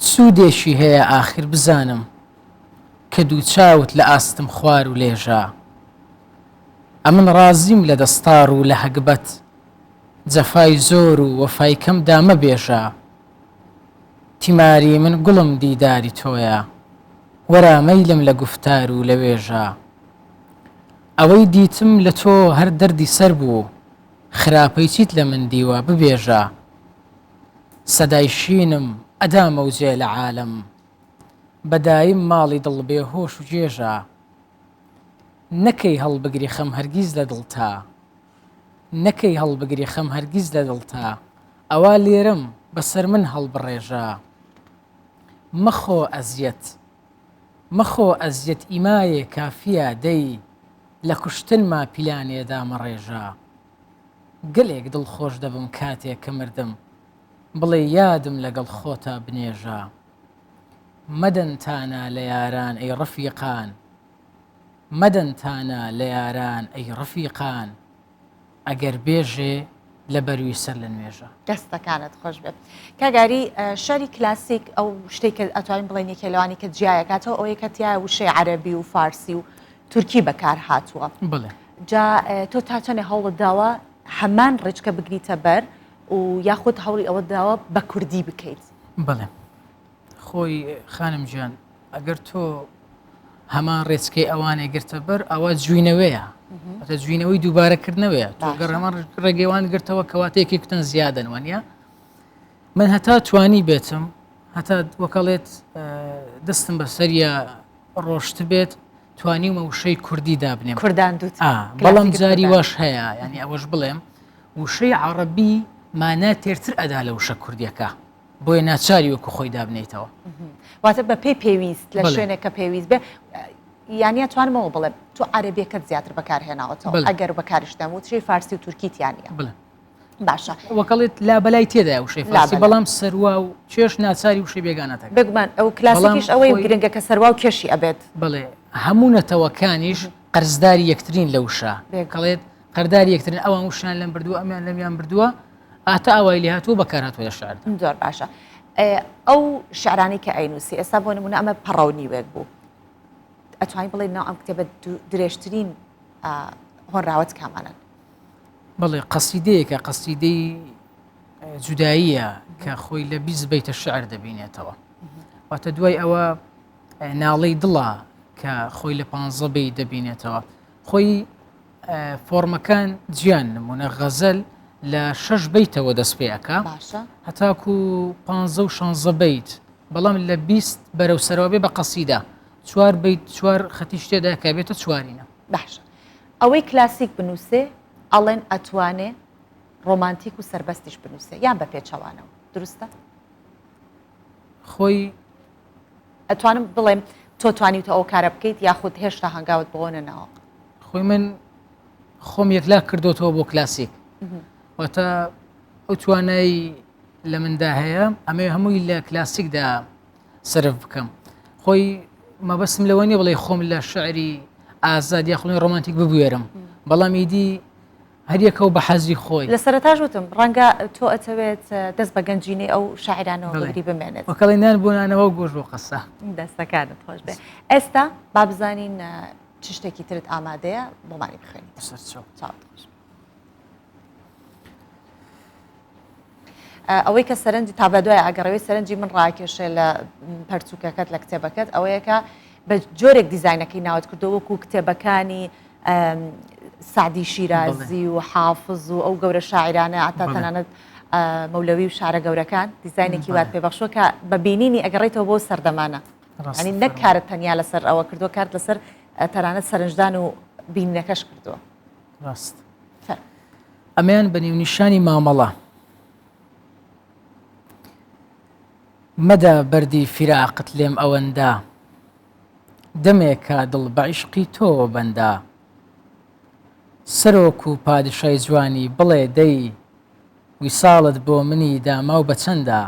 سوودێکی هەیە ئاخر بزانم کە دووچاوت لە ئاستم خوار و لێژە. ئەمن ڕازیم لە دەستاڕ و لە هەگبەت جەفای زۆر و وەفای کەم دامەبێژە. تیماری من گوڵم دیداری تۆیە وەرە مەیلم لە گوفتار و لە وێژە. ئەوەی دیتم لە تۆ هەر دەردی سەر بوو خراپەی چیت لە من دیوە ببێژە. سەدای شینم ئەدا مەوجێ لە عالەم بە دایم ماڵی دڵ بێ هۆش و گێژە. نەکەی هەڵبگری خەم هەرگیز لە دڵتا نەکەی هەڵبگری خەم هەرگیز لە دڵتا ئەوا لێرەم بەسەر من هەڵبڕێژە مەخۆ ئەزیەت مەخۆ ئەزیەت ئیمایێ کافیە دەی لە کوشتنما پیلانێ دامەڕێژە گەلێک دڵخۆش دەبم کاتێ کە مردم بڵێ یادم لەگەڵ خۆتا بنێژە مەدەن تانە لە یاران ئەی ڕەفیقان مەدەن تانە لە یاران ئەی ڕەفیقان ئەگەر بێژێ لە بەروی سەر لە نوێژە. دەستەکانت خۆش بێت کاک ئاری شعری کلاسیک ئەو شتێک کە ئەتوانین بڵێن یەکێ لەوانی کە جیایەکاتەوە ئەوەیە کە تایە وشەی عەرەبی و فارسی و. تورکی بەکار هاتووە. بەڵێ. جا تۆ تا چەندێ هەوڵت داوە هەمان ڕێچکە بگریتە بەر و یاخود هەوڵی ئەوەت داوە بە کوردی بکەیت؟ بەڵێ. خۆی خانم گیان ئەگەر تۆ هەمان ڕێچکەی ئەوانەی گرتە بەر ئەوە جوینەوەیە واتە جوینەوەی دووبارەکردنەوەیە تۆ گەر هەمان ڕێگەیوان گرتەوە کەواتە یەکێکتان زیادەن وانە من هەتا توانی بێتم هەتا وەکەڵێت دەستم بەسەریە ڕۆشت بێت توانیومە وشەی کوردی دابنێم کوردان دوت بەڵام جاری واش هەیە ینی ئەوەش بڵێم وشەی عەڕەبی مانا تێرتر ئەدا لە وشە کوردیەکە بۆیە ناچاری وەکو خۆی دابنێیتەوە. واتە بە پێی پێویست لە شوێنێک کە پێویست بێ یانە توانمەوە بڵێم تۆ عەرەبیەکەت زیاتر بەکارهێناوەتەوە ئەگەر بەکاریش دەم وتشەی فارسی و تورکی تیا نییە. باشە وەکەڵێت لا بەلای تێدا وشەی فارسی بەڵام سەروا و چێش ناچاری وشەی بێگانە دەکات. بێگومان ئەو کلاسیکیش ئەوەی گرنگە کە سەروا و کێشی ئەبێت. بەڵێ هەموو نەتەوەکانیش قەرزداری یەکترین لە وشە کەڵێت قەرداری یەکترن ئەوان وشیان لەم بردووە ئەمیان لەمیان بردووە ئاتە ئاوای لێ هاتووە بەکار هاتووە لە شعردا. زۆر باشە ئەو شعرانەی کە ئەینوسی ئێستا بۆ نمونە ئەمە پەڕە و نیوێک بوو ئەتوانی بڵێ ناو ئەم کتێبە درێژترین هۆنراوەت کامانن؟ بەڵێ قەسیدەیەکە قەسیدەی جوداییە کە خۆی لە 20 بیتە شعر دەبینێتەوە واتە دوای ئەوە ناڵەی دڵە کە خۆی لە پ بیت دەبینێتەوە خۆی فۆرمەکان جیان نمونە غەزەل لە شەش بیتەوە دەست پێ ئەکا هەتاکو پ و شانزە بیت بەڵام لە 20 بەرەو سەرەوە بێ بە قەسیدە چوار بیت چوار خەتیش تێدا کە بێتە چوارینە باشە ئەوەی کلاسیک بنووسێ ئەڵێن ئەتوانێ ڕۆمانتیک و سربەستیش بنووسێ یان بە پێچەوانەوە دروستە؟ خۆی ئەتوانم بڵێم تۆ توانیوتە ئەو کارە بکەیت یاخود هێشتا هەنگاوت بۆ نەناوە؟ خۆی من خۆم یەکلا کردوتەوە بۆ کلاسیک واتە ئەو توانای لە مندا هەیە ئەمێ هەمووی لە کلاسیکدا سرف بکەم خۆی مەبەستم لەوە نیە بڵێ خۆم لە شعری ئازاد یاخڵی ڕۆمانتیک ببوێرم بەڵام ئیدی هەریەکە و بە حەزی خۆی. لە سەرەتاش وتم ڕەنگە تۆ ئەتەوێت دەست بە گەنجینەی ئەو شاعیرانەوە بگری بمێنێت. وەکەڵی نان بۆ نانەوە و گۆشت بۆ قەساب. دەستەکانت خۆش بێ. ئێستا با بزانین چ شتێکی ترت ئامادەیە بۆمانی بخوێنیت. سەرچاو. چاوت خۆش. ئەوەی کە سەرنجی تا بەدوای ئەگەڕەوەی سەرنجی من ڕاکێشێ لە پەرتوکەکەت لە کتێبەکەت ئەوەیە کە بە جۆرێک دیزاینەکەی ناوت کردەوە وەکو کتێبەکانی سەعدی شیرازی و حافز و ئەو گەورە شاعیرانە عتا تەنانەت مەولەوی و شارە گەورەکان دیزاینێکی وات پێبەخشوە کە بە بینینی ئەگەڕێتەوە بۆ سەردەمانە ینی نەک کارت تەنیا لەسەر ئەوە کردووە کارت لەسەر تەنانەت سەرنجدان و بینینەکەش کردووە ڕاست ئەمەیان بە نێونیشانی مامەڵە مەدە بەردی فیراقت لێم ئەوەندە دەمێکە دڵ بە عیشقی تۆوە بەندە. سەرۆک و پادشای جوانی بڵێ دەی ویساڵت بۆ منی داماو بە چەندە؟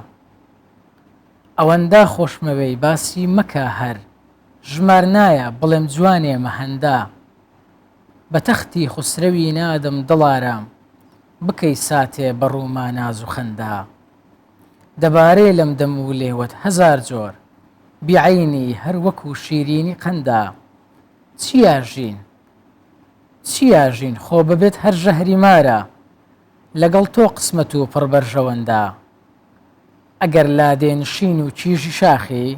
ئەوەندە خۆشمەوێی باسی مەکە هەر ژمار نایە بڵێم جوانێ مەهەندە. بە تەختی خوسرەوی نادەم دڵارام بکەی ساتێ بە ڕووما ناز و خەندە. دەبارێ لەم دەم و لێوەت هەزار جۆر بی عەینی هەر وەکوو شیرینی قەندا چیا ژین چیا ژین خۆ ببێت هەر ژەهری مارە لەگەڵ تۆ قسمەت و پڕ بەرژەوەندە ئەگەر لادێ نشین و کیژی شاخی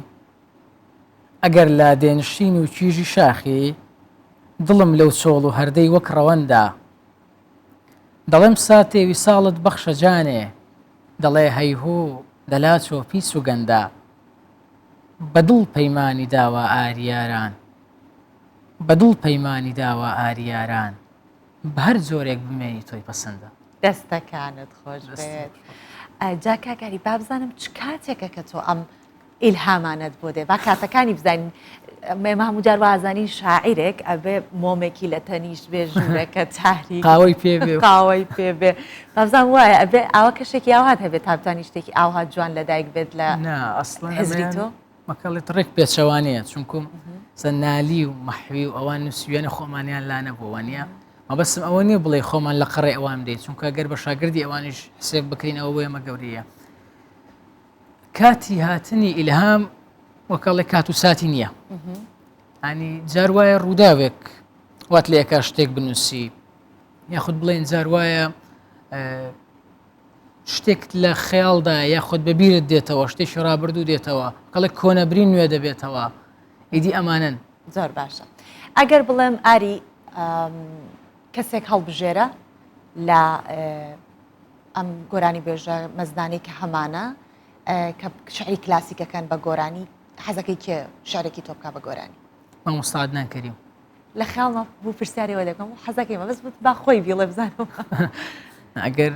ئەگەر لادێ نشین و کیژی شاخی دڵم لەو چۆڵ و هەردەی وەک ڕەوەندە دەڵێم ساتێ ویساڵت بەخشە جانێ دەڵێ هەیهوو دەلاچۆ پیس و گەندە بە دڵ پەیمانی داوە ئاریاران بە دڵ پەیمانی داوە ئاریاران بە هەر جۆرێک بمێنی تۆی پەسەندە. دەستەکانت خۆش بێت. جا کاک ئاری با بزانم چ کاتێکە کە تۆ ئەم ئیلهامانەت بۆ دێ با کاتەکانی بزانین ئێمە هەموو جار وازانین شاعیرێک ئەبێ مۆمێکی لە تەنیشت بێ ژوورەکە تاریک قاوەی پێ بێ قاوەی پێ بێ بابزان وایە ئەبێ ئاوا کەشێکی ئاوات هەبێت تا بتانی شتێکی ئاوها جوان لەدایک بێت لە نا ئەسڵەن هزری تۆ مەکەڵێت ڕێک پێچەوانەیە چونکم نالی و مەحوی و ئەوان نووسویانە خۆمانیان لا نەبووە وانە مەبەستم ئەوە نییە بڵێ خۆمان لە قەڕێ ئەوان دێت چونکە گەر بە شاگردی ئەوانیش حسێب بکرین ئەوە بۆ ئێمە گەورەیە کاتی هاتنی ئیلهام وەکەڵێ کات و ساتی نییە. ئەنی جار وایە ڕووداوێک وات لە یەکا شتێک بنووسی یاخود بڵێن جار وایە شتێکت لە خەیاڵدا یاخود بە بیرت دێتەوە شتێکی ڕابردوو دێتەوە کەڵێک کۆنەبرین نوێ دەبێتەوە ئیدی ئەمانن. زۆر باشە ئەگەر بڵێم ئاری کەسێک هەڵبژێرە لە ئەم گۆرانی بێژە مەزنانەی کە هەمانە کە شعری کلاسیکەکەن بە گۆرانی حەزەکەی کێ شعرێکی تۆ بکا بە گۆرانی؟ مامۆستا عەدنان کەریم. لە خەیاڵما بوو پرسیاری ئەوە دەکەم حەزەکەی مەبەست بوو با خۆی بیڵێ بزانم. ئەگەر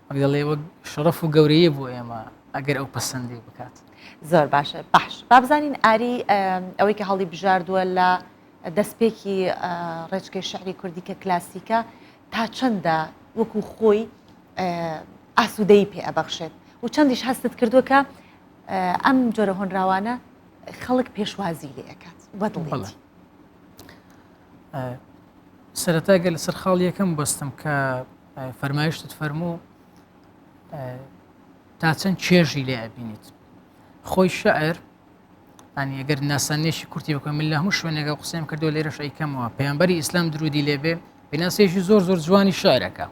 وەک دەڵێ وەک شەڕەف و گەورەیە بۆ ئێمە ئەگەر ئەو پەسەندی بکات. زۆر باشە باش با بزانین ئاری ئەوەی کە هەڵی بژاردووە لە دەستپێکی ڕێچکەی شعری کوردی کە کلاسیکە تا چەندە وەکو خۆی ئاسوودەیی پێ ئەبەخشێت و چەندیش هەستت کردووە کە ئەم جۆرە هۆنراوانە خەڵک پێشوازی لێ ئەکات بەدڵێتی. سەرەتا گەر لەسەر خاڵ یەکەم بەستم کە فەرمایشتت فەرموو تا چەند چێژی لێ ئەبینیت خۆی شعر ئەنی ئەگەر ناسانێکی کورتی بکەم من لە هەموو شوێنێکە قسەم کردو لێرەش ئەیکەمەوە پەیامبەری ئیسلام درودی لێبێ پێناسەیەکی زۆر زۆر جوانی شعرەکە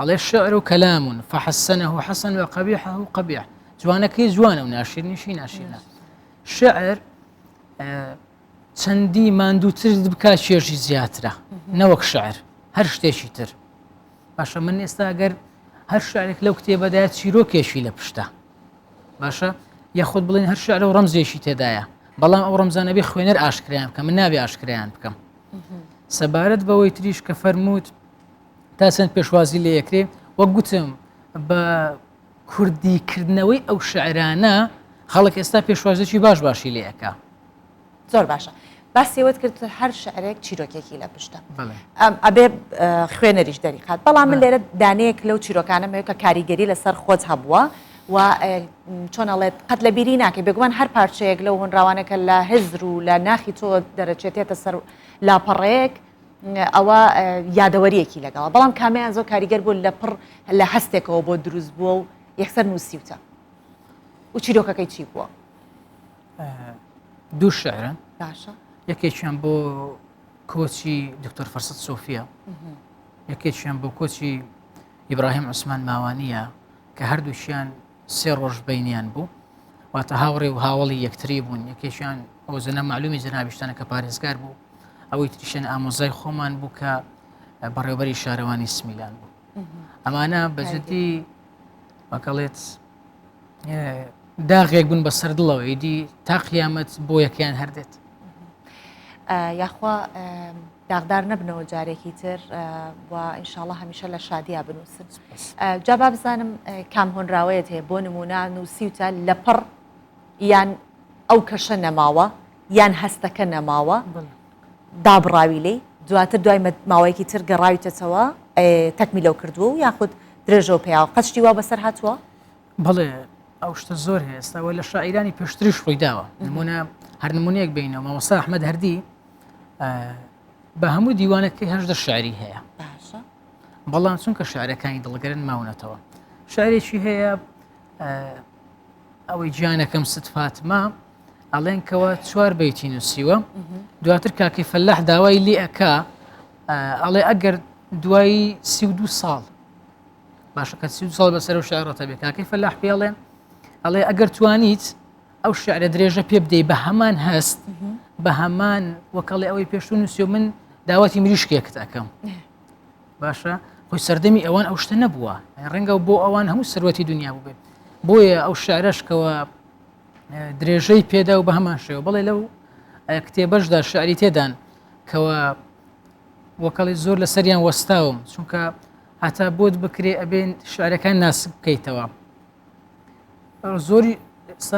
ئەڵێ شعر و کەلام فحسنه حسن وقبيحه قبيح جوانەکەی جوانە و ناشرنیشی ناشرینە شعر چەندی ماندووترت بکات چێژی زیاترە نەوەک شعر هەر شتێکی تر باشە من ئێستا ئەگەر هەر شعرێک لەو کتێبەدا چیرۆکێکی لە پشتە باشە یاخود بڵێن هەر شعر و ڕەمزێکی تێدایە بەڵام ئەو ڕەمزانە بێ خوێنەر ئاشکرایان بکە من نابێ ئاشکرایان بکەم سەبارەت بەوەی تریش کە فەرمووت تا چەند پێشوازی لێ یەکرێ وەک گوتم بە کوردی کردنەوەی ئەو شعرانە خەڵک ئێستا پێشوازێکی باش باشی لێ ئەکا. زۆر باشە باسی ئەوەت کرد هەر شعرێک چیرۆکێکی لە پشتە ئەبێ خوێنەریش دەریخات بەڵام من لێرە دانەیەک لەو چیرۆکانم هەیە کە کاریگەری لەسەر خۆت هەبووە و چۆن ئەڵێت قەت لە بیری ناکەی بێگومان هەر پارچەیەک لەو هۆنراوانە کە لە هزر و لە ناخی تۆ دەرەچێتێتە سەر لاپەڕەیەک ئەوە یادەوەریەکی لەگەڵە بەڵام کامیان زۆر کاریگەر بوو لە پڕ لە هەستێکەوە بۆ دروست بووە و یەکسەر نووسیوتە و چیرۆکەکەی چی بووە؟ دوو شعرن باشە یەکێکیان بۆ کۆچی دکتۆر فەرسەت سۆفیە یەکێکیان بۆ کۆچی ئیبراهیم عوسمان ماوانیە کە هەردووکیان سێ ڕۆژ بینیان بوو واتە هاوڕێ و هاوڵی یەکتری بوون یەکێکیان ئەو زەنە معلومی جەنابیشتانە کە پارێزگار بوو ئەوەی تریشیان ئامۆزای خۆمان بوو کە بەڕێوبەری شارەوانی سمیلان بوو ئەمانە بەجددی وەکەڵێت داغێک بوون بەسەر دڵەوە ئیدی تا قیامەت بۆ یەکیان هەر دێت. یاخوا داغدار نەبنەوە جارێکی تر و ئینشاڵە هەمیشە لە شادیا بنووسن جا با بزانم کام هۆنراوەیەت هەیە بۆ نمونە نووسیوتە لە پڕ یان ئەو کەشە نەماوە یان هەستەکە نەماوە دابڕاوی لێی دواتر دوای ماوەیەکی تر گەڕاویتەتەوە تەکمیلەو کردووە و یاخود درێژەو پیاوە قەت شتی وا بەسەر هاتووە؟ بەڵێ ئەو شتە زۆر هەیە ئێستا وە لە شاعیرانی پێشتریش ڕوویداوە نمونە هەر نمونەیەک بینەوە مامۆستا ئەحمەد هەردی بە هەموو دیوانەکەی 18 شعری هەیە باشە بەڵام چونکە شعرەکانی دڵگرن ماونەتەوە شعرێکی هەیە ئەوەی گیانەکەم ست فاتمە ئەڵێن کەوە چوار بەیتی نووسیوە دواتر کاکی فەلاح داوای لێ ئەکا ئەڵێ ئەگەر دوای 32 ساڵ باشە کە 32 ساڵ بەسەر و شعرەتە بێ کاکەی فەلاح پێڵێ ئەڵێ ئەگەر توانیت ئەو شعرە درێژە پێ بدەی بە هەمان هەست بە هەمان وەکەڵێ ئەوەی پێشوو نووسیو من داوەتی مریشکێکت ئەەکەم باشە خۆی سەردەمی ئەوان ئەو شتە نەبووە ڕەنگە بۆ ئەوان هەموو سەروەتی دنیا بوو بێت بۆیە ئەو شعرەشکەوە درێژەی پێدا و بە هەمان شێوە بەڵێ لەو کتێبەشدا شعری تێدان کەەوە وەکەڵی زۆر لەسەریان وەستاوم چونکە هەتا بۆت بکرێ ئەبێن شعرەکان ناسک بکەیتەوە زۆری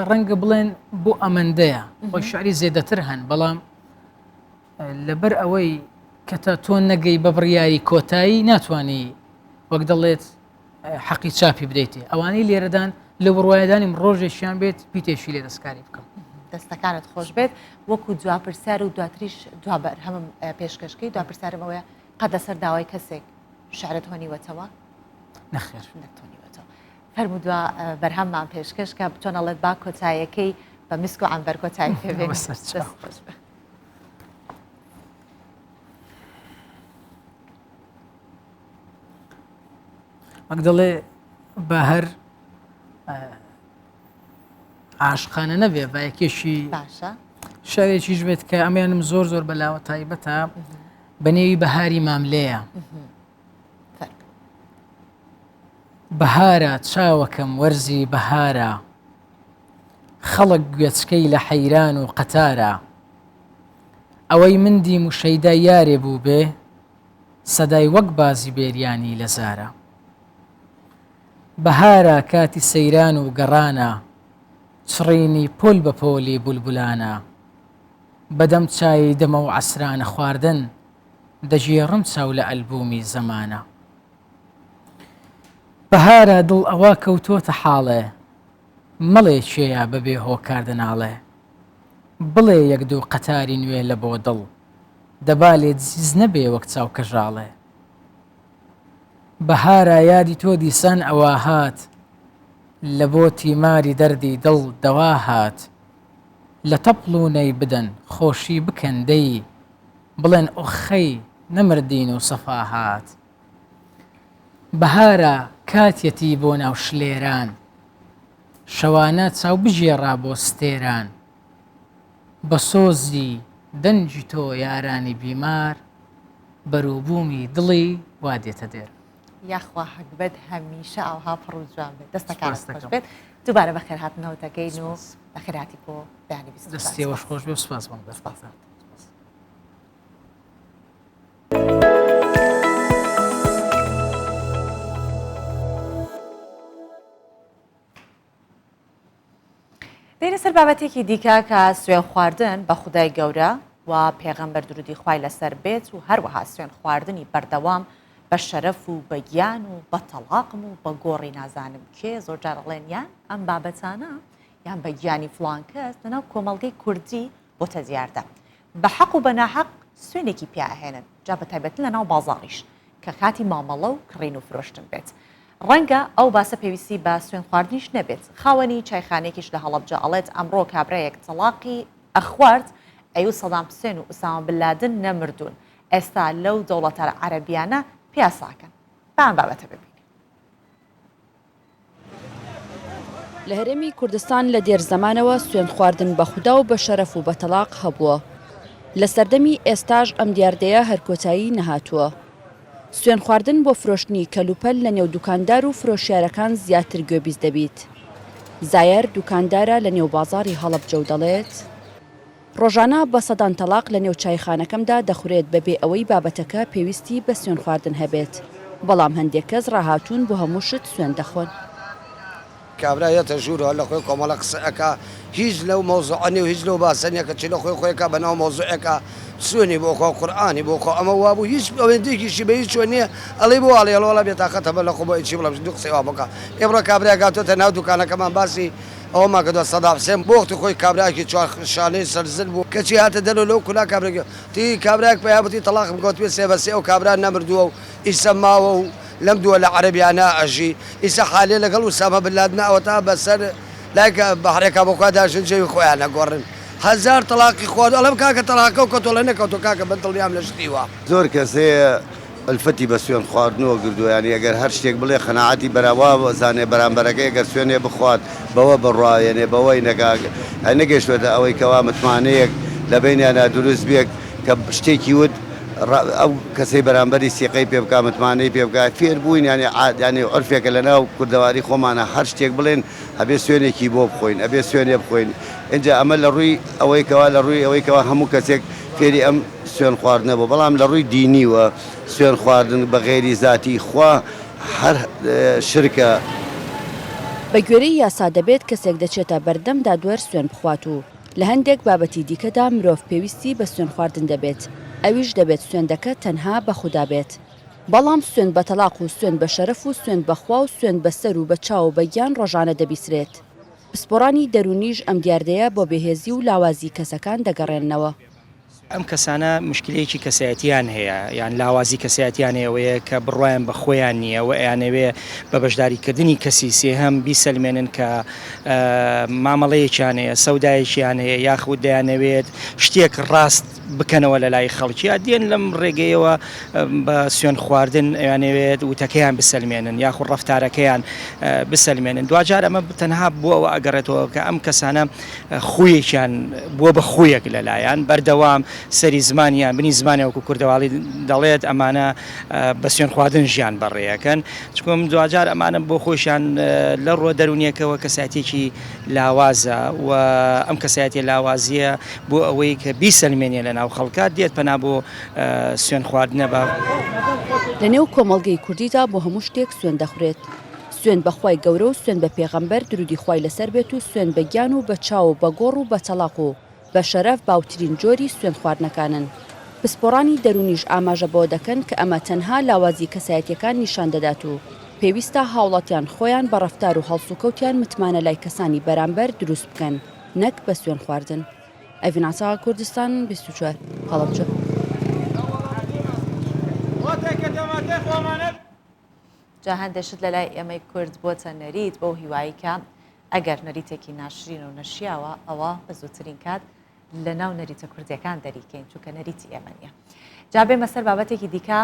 ڕەنگە بڵێن بۆ ئەمەندەیە خۆی شعری زێدەتر هەن بەڵام لەبەر ئەوەی کە تا تۆ نەگەی بە بڕیاری کۆتایی ناتوانانی وەک دەڵێت حەقی چاپی بدەیتێ ئەوانەی لێرەدان لە بڕواایدانیم ڕۆژێکیان بێت پیتێکی لێ دەستکاری بکەم. دەستەکانت خۆش بێت وەکو دوا پرسیار و دواتریش دوا بەرهەمم پێشکەشکەی دوا پرسیارم ئەوەیە قەت لەسەر داوای کەسێک شعرت هۆنیوەتەوە؟ نەخێر نەتۆنیوەتەوە فەرموو دوا بەرهەممان پێشکەش کە چۆن ئەڵێت با کۆتایەکەی بە مسک و عەنبەر کۆتایی پێ بێنین. دەست خۆش بێت. وەک دەڵێ بە هەر عاشقانە نەبێ بە یەکێکی باشە شارێکیش بێت کە ئەمەیانم زۆر زۆر بەلاوە تایبەتە بە نێوی بەهاری ماملێیە بەهارە چاوەکەم وەرزی بەهارە خەڵک گوێچکەی لە حەیران و قەتارە ئەوەی من دیم و شەیدای یارێ بوو بێ سەدای وەک بازی بێریانی لە زارە بەهارە کاتی سەیران و گەڕانە چڕینی پۆل بە پۆلی بولبولانە بەدەم چایی دەمە و عەسرانە خواردن دەگێڕم چاو لە ئەلبوومی زەمانە بەهارە دڵ ئەوە کەوتۆتە حاڵێ مەڵێ کێیە بەبێ هۆکار دەناڵێ بڵێ یەک دوو قەتاری نوێ لە بۆ دڵ دەبا لێت زیز نەبێ وەک چاو کەژاڵێ بەهارە یادی تۆ دیسان ئەوا هات لە بۆ تیماری دەردی دڵ دەوا هات لە تەپڵ و نەی بدەن خۆشی بکەن دەی بڵێن ئۆخەی نەمردین و سەفا هات بەهارە کاتیەتی بۆ ناو شلێران شەوانە چاو بگێڕە بۆ ستێران بە سۆزی دەنگی تۆ یارانی بیمار بەروبوومی دڵی وا دێتە دێر. یاخوا هەگبەت هەمیشە ئاوها پڕ و جوان بێت دەستەکانت خۆش بێت دووبارە بەخێرهاتنەوە دەکەین و بەخێرهاتی بۆ بەیانی 24. دەستی ئێوەش خۆش بێ و سوپاس بۆ سوپاس. دێینە سەر بابەتێکی دیکە کە سوێن خواردن بە خودای گەورە و پێغەمبەر درودی خوای لەسەر بێت و هەروەها سوێن خواردنی بەردەوام بە شەرەف و بە گیان و بە تەڵاقم و بە گۆڕی نازانم کێ زۆر جار ئەڵێن یان ئەم بابەتانە یان بە گیانی فڵان کەس لەناو کۆمەڵگەی کوردی بۆتە دیاردە بە حەق و بە ناحەق سوێنێکی پیا ئەهێنن جا بە تایبەتی لەناو بازاڕیش کە کاتی مامەڵە و کڕین و فرۆشتن بێت. ڕەنگە ئەو باسە پێویستی بە سوێند خواردنیش نەبێت. خاوەنی چایخانەیەکیش لە هەڵەبجە ئەڵێت ئەمڕۆ کابرایەک تەڵاقی ئەخوارد ئەیوت سەدام حوسێن و ئوسامە بن لادن نەمردوون ئێستا لەو دەوڵەتە عەرەبیانە پیاسە ئەکەن. با ئەم بابەتە ببینین. لە هەرێمی کوردستان لە دێر زەمانەوە سوێند خواردن بە خودا و بە شەرەف و بە تەڵاق هەبووە. لە سەردەمی ئێستاش ئەم دیاردەیە هەر کۆتایی نەهاتووە. سوێند خواردن بۆ فرۆشتنی کەلوپەل لە نێو دوکاندار و فرۆشیارەکان زیاتر گوێبیست دەبیت. زایەر دوکاندارە لە نێو بازاڕی هەڵەبجە و دەڵێت، ڕۆژانە بە سەدان تەڵاق لە نێو چایخانەکەمدا دەخورێت بەبێ ئەوەی بابەتەکە پێویستی بە سوێندخواردن هەبێت، بەڵام هەندێک کەس ڕاهاتوون بۆ هەموو شت سوێند دەخۆن. کابرا یەتە ژوورەوە لە خۆی کۆمەڵە قسە ئەکا هیچ لەو مەوزوعە نیە و هیچ لەو باسە نیە کە چی لە خۆی خۆی ئەکا بە ناو مەوزوعێکا سوێنی بۆ خوا قورئانی بۆ خوا ئەمە وابوو هیچ ئەوەندێکیشی بە هیچ چۆن نیە ئەڵێی بۆ ئەڵێ ئەڵێ وەڵا بێتاقەتە بە لە خۆ بۆ چی بڵێم دوو قسەی وا بکا ئێبڕۆ کابرایەک هاتۆتە ناو دوکانەکەمان باسی ئەوەمان کردوە سەدام حسێن بۆ وەختی خۆی کابرایەکی چوار شانەی سەر زل بوو کەچی هاتە دەرەوە لەو کونا کابرا تی کابرایەک پەیا بوو تی تەڵاقم کەوت پێ سێ بە سێ ئەو کابرا نەمردووە و ئیسە ماوە و لەم دووە لە عەرەبیانە ئەژی ئیسە حالێ لەگەڵ ئوسامە بن لادنە ئەوەتا بەسەر لایک بەحرێکا بۆ خوا داشن جەوی خۆیان ئەگۆڕن هەزار تەڵاقی خواردوە ئەڵێم کاکە تەڵاقەکەو کەوتوە ئەڵێ نەکەوتوە کاکە من دڵنیام لە شتی وا. زۆر کەس هەیە ئولفەتی بە سوێن خواردنەوە گردووە یانی ئەگەر هەر شتێک بڵێ قەناعەتی بەرا وا زانێ بەرامبەرەکەی ئەگەر سوێنێ بخوات بەوە بڕوا یەنێ بەوەی نەکا یانی نەگەیشتوەتە ئەوەی کەوا متمانەیەک لە بەینیانا دروست بێ کە شتێکی وت ئەو کەسەی بەرامبەری سیقەی پێ بکا متمانەی پێ بکا فێر بووین یانی عاد یانی عورفێکە لە ناو کوردەواری خۆمانا هەر شتێک بڵێن ئەبێ سوێنێکی بۆ بخۆین ئەبێ سوێنێ بخۆین ئینجا ئەمە لە ڕووی ئەوەی کەوا لە ڕووی ئەوەی کەوا هەموو کەسێک فێری ئەم سوێن خواردنە بوو بەڵام لە ڕووی دینیوە سوێن خواردن بە غەیری زاتی خوا هەر شرکە. بە گوێرەی یاسا دەبێت کەسێک دەچێتە بەردەم دادوەر سوێن بخوات و لە هەندێک بابەتی دیکەدا مرۆڤ پێویستی بە سوێندخواردن دەبێت، ئەویش دەبێت سوێندەکە تەنها بە خودا بێت. بەڵام سوێند بە تەڵاق و سوێند بە شەرەف و سوێند بە خوا و سوێند بە سەر و بە چاو و بە گیان ڕۆژانە دەبیسرێت. پسپۆڕانی دەروونیش ئەم دیاردەیە بۆ بێهێزی و لاوازی کەسەکان دەگەڕێننەوە. ئەم کەسانە موشکیلەیەکی کەسایەتیان هەیە یان لاوازی کەسایەتیان هەیە ئەوەیە کە بڕوایان بە خۆیان نییە و ئەیانەوێ بە بەشداریکردنی کەسی سێهەم بیسەلمێنن کە مامەڵەیەکیان هەیە سەودایەکیان هەیە یاخود دەیانەوێت شتێک ڕاست بکەنەوە لە لای خەڵکیا دێن لەم ڕێگەیەوە بە سوێن خواردن ئەیانەوێت وتەکەیان بسەلمێنن یاخود ڕەفتارەکەیان بسەلمێنن دواجار ئەمە تەنها بۆ ئەوە ئەگەڕێتەوە کە ئەم کەسانە خوویەکیان بووە بە خوویەک لەلایان بەردەوام سەری زمانیان بنی زمانیان وەکو کوردەواڵی دەڵێت ئەمانە بە سوێن خواردن ژیان بەڕێیەکەن چکم دواجار ئەمانە بۆ خۆشیان لە ڕووە دەروونیەکەوە کەساتێکی لاوازە و ئەم کەسایەتیە لاوازیە بۆ ئەوەی کە بیسەلمێنێ لە ناو خەڵکا دێت پەنا بۆ سوێن خواردنە بە. لە نێو کۆمەڵگەی کوردیدا بۆ هەموو شتێک سوێند دەخورێت. سوێند بە خوای گەورە و سوێند بە پێغەمبەر درودی خوای لەسەر بێت و سوێند بە گیان و بە چاو و بە گۆڕ و بە تەڵاق و بە شەرەف باوترین جۆری سوێند خواردنەکانن. پسپۆڕانی دەروونیش ئاماژە بەوە دەکەن کە ئەمە تەنها لاوازی کەسایەتیەکان نیشان دەدات و پێویستە هاوڵاتیان خۆیان بە ڕەفتار و هەڵسوکەوتیان متمانە لای کەسانی بەرامبەر دروست بکەن نەک بە سوێند خواردن. ئەڤین عەتا، کوردستان 24، هەڵەبجە. جا هەندێ شت لەلای ئێمەی کورد بۆتە نەریت بەو هیوایی کە ئەگەر نەریتێکی ناشرین و نەشیاوە ئەوە بە زووترین کات لە ناو نەریتە کوردیەکان دەریکەین چونکە نەریتی ئێمە نییە. جا بێمە سەر بابەتێکی دیکە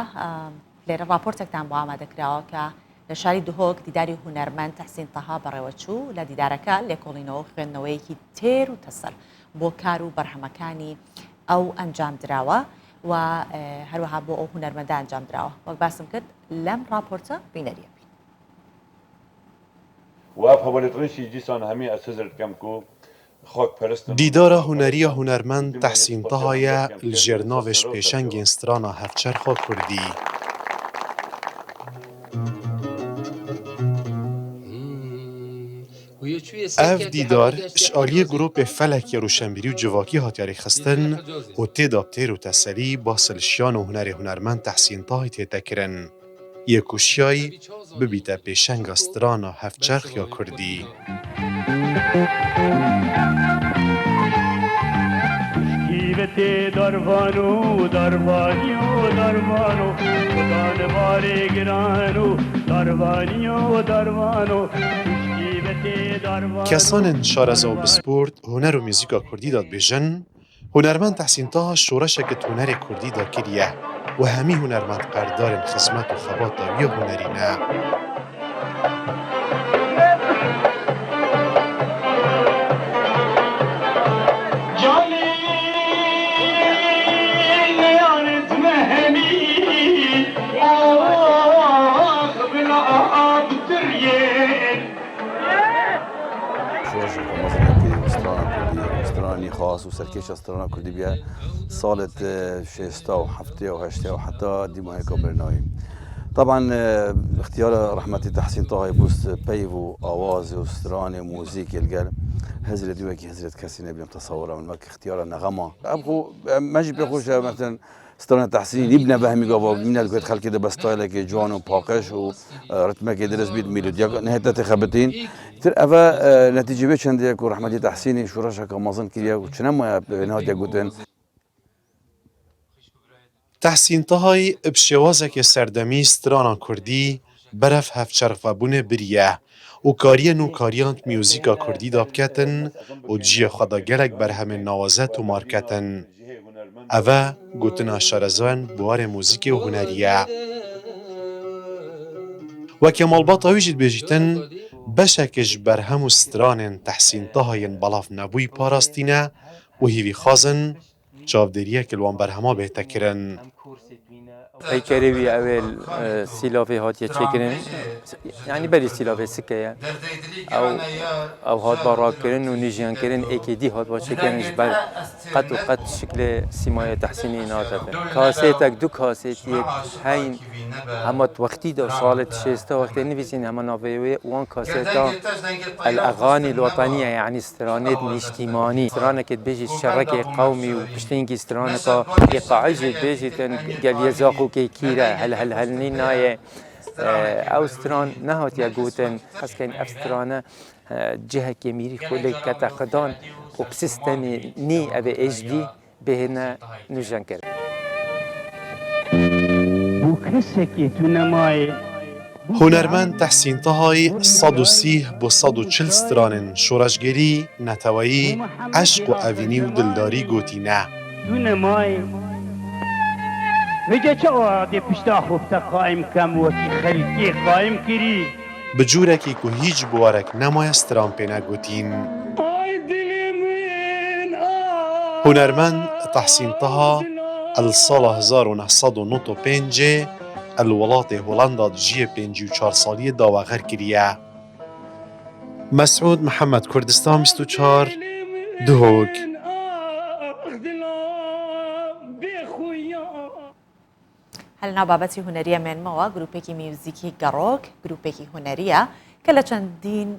لێرە ڕاپۆرتێکتان بۆ ئامادە کراوە کە لە شاری دهۆک دیداری هونەرمەند تەحسین تەها بەڕێوەچوو لە دیدارەکە لێکۆڵینەوە و خوێندنەوەیەکی تێر و تەسەل بۆ کار و بەرهەمەکانی ئەو ئەنجام دراوە و هەروەها بۆ ئەو هونەرمەندە ئەنجام دراوە وەک باسم کرد لەم ڕاپۆرتە بینەریە بین. دیدارە هونەریya hunermend Tehsîn Taha ye li jêr navê ji pêşengên strana hevçerxa kurdî. Ev dîdar ji aliyê grûpê Felek ya Rûşenbîrî û Civakî hatiye rêkxistin û tê de bi têr û teselî bas li şiyan û hunerê hunermend Tehsîn Tahî tête kirin. Yê ku şiyayî bibîte pêşenga strana hevçerx ya kurdî. Kesanên şareza û bisport huner û muzîka kurdî de dibêjin, Hunermend Tehsîn Taha şoreşeke di hunerê kurdî de kiriye û hemî hunermend qerdarên xizmet û xebata wî ya hunerî ne. Şoreşeke mezin e kiriye û strana kurdî û strananî xas û serkêşa strana kurdî bûye salê şêsta û heftê û heştê û heta dîmayeka birnayî. Taban îxtiyara rehmetî Tehsîn Tahayê bû peyv û awaz û stranê muzîkê li gel hizrê dî wekî hizrê kesî nebînim tesewira min wek îxtiyara nexema. Ev xwe me jî pê xweş e meselen Strana Tehsînî nîbne be hemî gava mîna li ku xelkê de be staylekê ciwan û paqij û ritmekê dirist bît mîlodiyek nehête tê xebitîn. Tir ev e netîcê wê çendê ye ku rehmetî Tehsînî şoreşeke mezin kiriye û çi nemaye nehatiye gotin. Tehsîn Tahayî bi şêwazekê serdemî strana kurdî berev hevçerxvebûnê biriye û kariye nûkariyan di muzîka kurdî de biketin û di ciyê xwe de gelek berhemên nawaze tomar ketin. Ev e gotina şarezayan biwarê muzîkê û hunerî ye. Weke malbata wî jî dibêjîtin, beşekê ji berhem û stranên Tehsîn Taha yên belav nebûyî parastîne û hêvîxwaz in çavdêriyek li wan berhema bête kirin. Peykerê wî ew ê sîlavê hatiye çêkirin yanî berî sîlavê sike ye. Ew ew hat ba rakirin û nîjiyankirin êkê dî hat ba çêkirin ji ber qet û qet şiklê sîmayê Tehsînî nate. Kasêtek du kasêtiyek heyn hema wextî de salê şêsta wextê nivîsîn hema navê wê wan kasêta El Eganî Lweteniye yanî Stranê nîştîmanî, stranekê dibêjî şerekê qewmî û piştîngî straneka îqaî jî dibêjî tên geliyê Zaxokê kîre hel hel hel nînayê. Ew stran nehatiye gotin. Xweskin ev strane cihekê mîrî xwe lê kete xidan û bi sîstemê nî ev ê HD bihêne nûjenkirin. Bû kesekê tu nemayê. Hunermend Tehsîn Tahayî 130 bo 140 stranên şoreşgerî, neteweyî, eşq û evînî û dildarî gotîne. تو نەمای ڤێجا چەوا دێ پشتا خۆ بتە قایم کەم وەکی خەلکێ قایم کری. bi cûrekî ku hîç biwarek nemaye stran pê negotîn. Hunermend Tehsîn Taha li sala 1995 ê li welatê Holanda dijiyê 54 saliyê dawexer kiriye. Mesûd Mihemed Kurdistan 24 Duhok. هەر لەناو بابەتی هونەریە مێنمەوە گروپێکی میوزیکی گەڕۆک گروپێکی هونەریە کە لە چەندین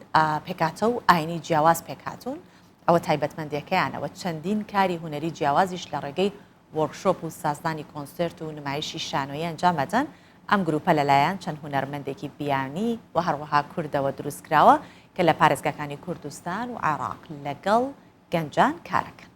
پێکاتە و ئاینی جیاواز پێکهاتوون ئەوە تایبەتمەندیەکەیانەوە چەندین کاری هونەری جیاوازیش لە ڕێگەی وۆرکشۆپ و سازدانی کۆنسێرت و نمایشی شانۆیی ئەنجام ئەدەن ئەم گروپە لەلایەن چەند هونەرمەندێکی بیانی و هەروەها کوردەوە دروستکراوە کە لە پارێزگاکانی کوردستان و عێراق لەگەڵ گەنجان کارەکەن.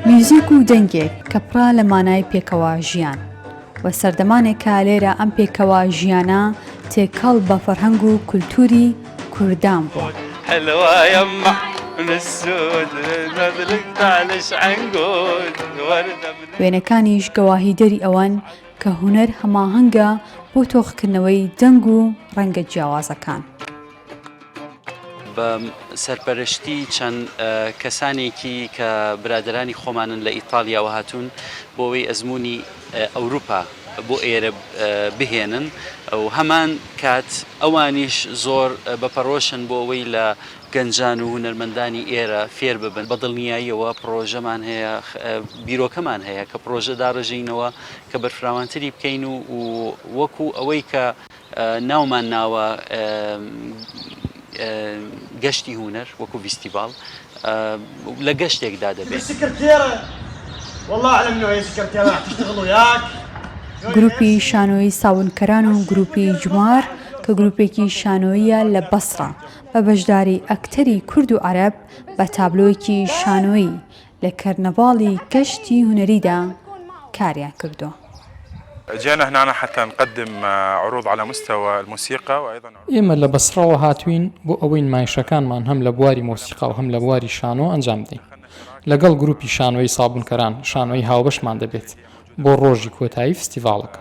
میوزیک و دەنگێک کە پڕە لە مانای پێکەوە ژیان و سەردەمانێکە لێرە ئەم پێکەوە ژیانە تێکەڵ بە فەرهەنگ و کولتووری کوردان بووە. وێنەکانیش گەواهیدەری ئەوەن کە هونەر هەماهەنگە بۆ تۆخکردنەوەی دەنگ و ڕەنگە جیاوازەکان. بە سەرپەرشتی چەند کەسانێکی کە برادەرانی خۆمانن لە ئیتاڵیاوە هاتوون بۆ ئەوەی ئەزموونی ئەوروپا بۆ ئێرە بهێنن و هەمان کات ئەوانیش زۆر بە پەرۆشن بۆ ئەوەی لە گەنجان و هونەرمەندانی ئێرە فێر ببن. بە دڵنیاییەوە پڕۆژەمان هەیە، بیرۆکەمان هەیە کە پڕۆژە داڕێژینەوە کە بەرفراوانتری بکەین و وەکو ئەوەی کە ناومان ناوە گەشتی هونەر وەکو ڤیستیڤاڵ لە گەشتێکدا دەبێت. گروپی شانۆیی ساونکەران و گروپی جومار کە گروپێکی شانۆییە لە بەسڕە بە بەشداری ئەکتەری کورد و عەرەب بە تابلۆیەکی شانۆیی لە کەرنەڤاڵی گەشتی هونەریدا کاریان کردووە. ئێمە لە بەسڕەوە هاتووین بۆ ئەوەی نمایشەکانمان هەم لە بواری مۆسیقا و هەم لە بواری شانۆ ئەنجام بدەین. لەگەڵ گروپی شانۆیی سابوونکەران شانۆیی هاوبەشمان دەبێت بۆ ڕۆژی کۆتایی فستیڤاڵەکە.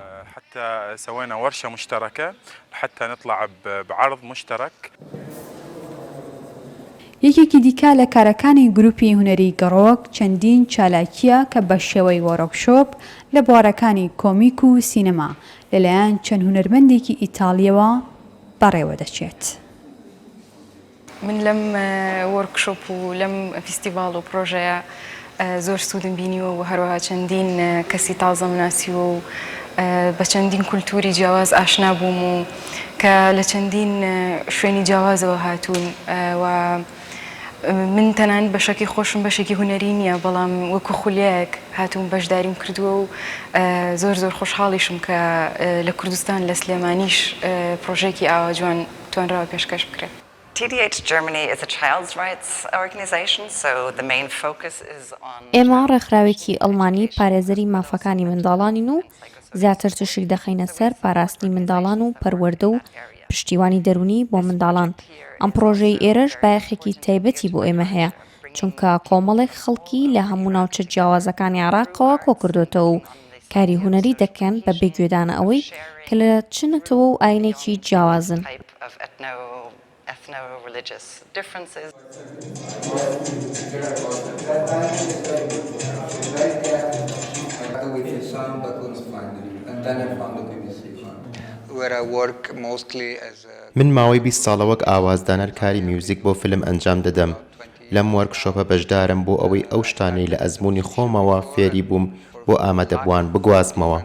یەکێکی دیکە لە کارەکانی گروپی هونەری گەڕۆک چەندین چالاکییە کە بە شێوەی وۆرکشۆپ لە بوارەکانی کۆمیک و سینەما لەلایەن چەند هونەرمەندێکی ئیتاڵییەوە بەڕێوەدەچێت. من لەم وۆرکشۆپ و لەم فیستیڤاڵ و پڕۆژەیە زۆر سوودم بینیوە و هەروەها چەندین کەسی تازەم ناسیوە و بە چەندین کولتووری جیاواز ئاشنا بووم و کە لە چەندین شوێنی جیاوازەوە هاتوون و من تەنانەت بەشەکەی خۆشم بەشێکی هونەری نییە بەڵام وەکو خولیایەک هاتووم بەشداریم کردووە و زۆر زۆر خۆشحاڵیشم کە لە کوردستان لە سلێمانیش پڕۆژەیەکی ئاوا جوان توانراوە پێشکەش بکرێت. TDH Germany is a child's rights organization, so the main focus is on. ئێمە ڕێکخراوێکی ئەڵمانی پارێزەری مافەکانی منداڵانین و زیاتر تیشک دەخەینە سەر پاراستنی منداڵان و پەروەردە و پشتیوانی دەروونی بۆ منداڵان. ئەم پڕۆژەی ئێرەش بایەخێکی تایبەتی بۆ ئێمە هەیە، چونکە کۆمەڵێک خەڵکی لە هەموو ناوچە جیاوازەکانی عێراقەوە کۆکردۆتەوە و کاری هونەری دەکەن بە بێ گوێدانە ئەوەی کە لە چ نەتەوە و ئاینێکی جیاوازن. من ماوەی 20 ساڵە وەک ئاوازدانەر کاری میوزیک بۆ فیلم ئەنجام دەدەم. لەم وۆرکشۆپە بەشدارم بۆ ئەوەی ئەو شتانەی لە ئەزموونی خۆمەوە فێری بووم بۆ ئامادەبووان بگوازمەوە.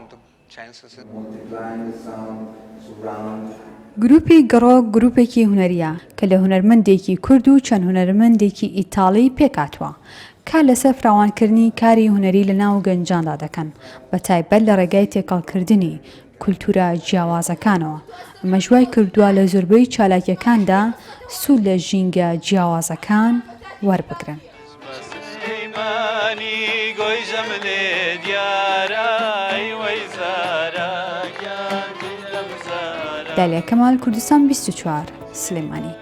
گروپی گڕۆک گروپێکی هونەرییە کە لە هونەرمەندێکی کورد و چەند هونەرمەندێکی ئیتاڵی پێکهاتووە، کار لەسەر فراوانکردنی کاری هونەری لەناو گەنجاندا دەکەن، بەتایبەت لە ڕێگای تێکەڵکردنی کولتوورە جیاوازەکانەوە، ئەمەش وای کردووە لە زۆربەی چالاکییەکاندا سوود لە ژینگە جیاوازەکان وەربگرن. دالیا کەمال، کوردستان 24، سلێمانی.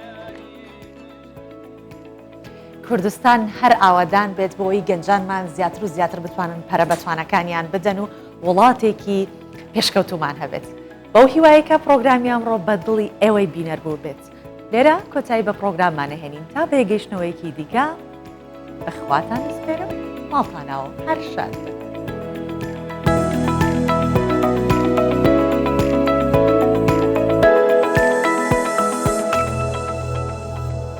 کوردستان هەر ئاوەدان بێت بۆ ئەوەی گەنجانمان زیاتر و زیاتر بتوانن پەرە بە توانەکانیان بدەن و وڵاتێکی پێشکەوتومان هەبێت. بەو هیوایەی کە پڕۆگرامی ئەمڕۆ بە دڵی ئێوەی بینەر بووبێت. لێرە کۆتایی بە پڕۆگراممان ئەهێنین تا بەیەکگەیشتنەوەیەکی دیکە بە خواتان ئەسپێرم ماڵتان ئاو هەر شاد بن.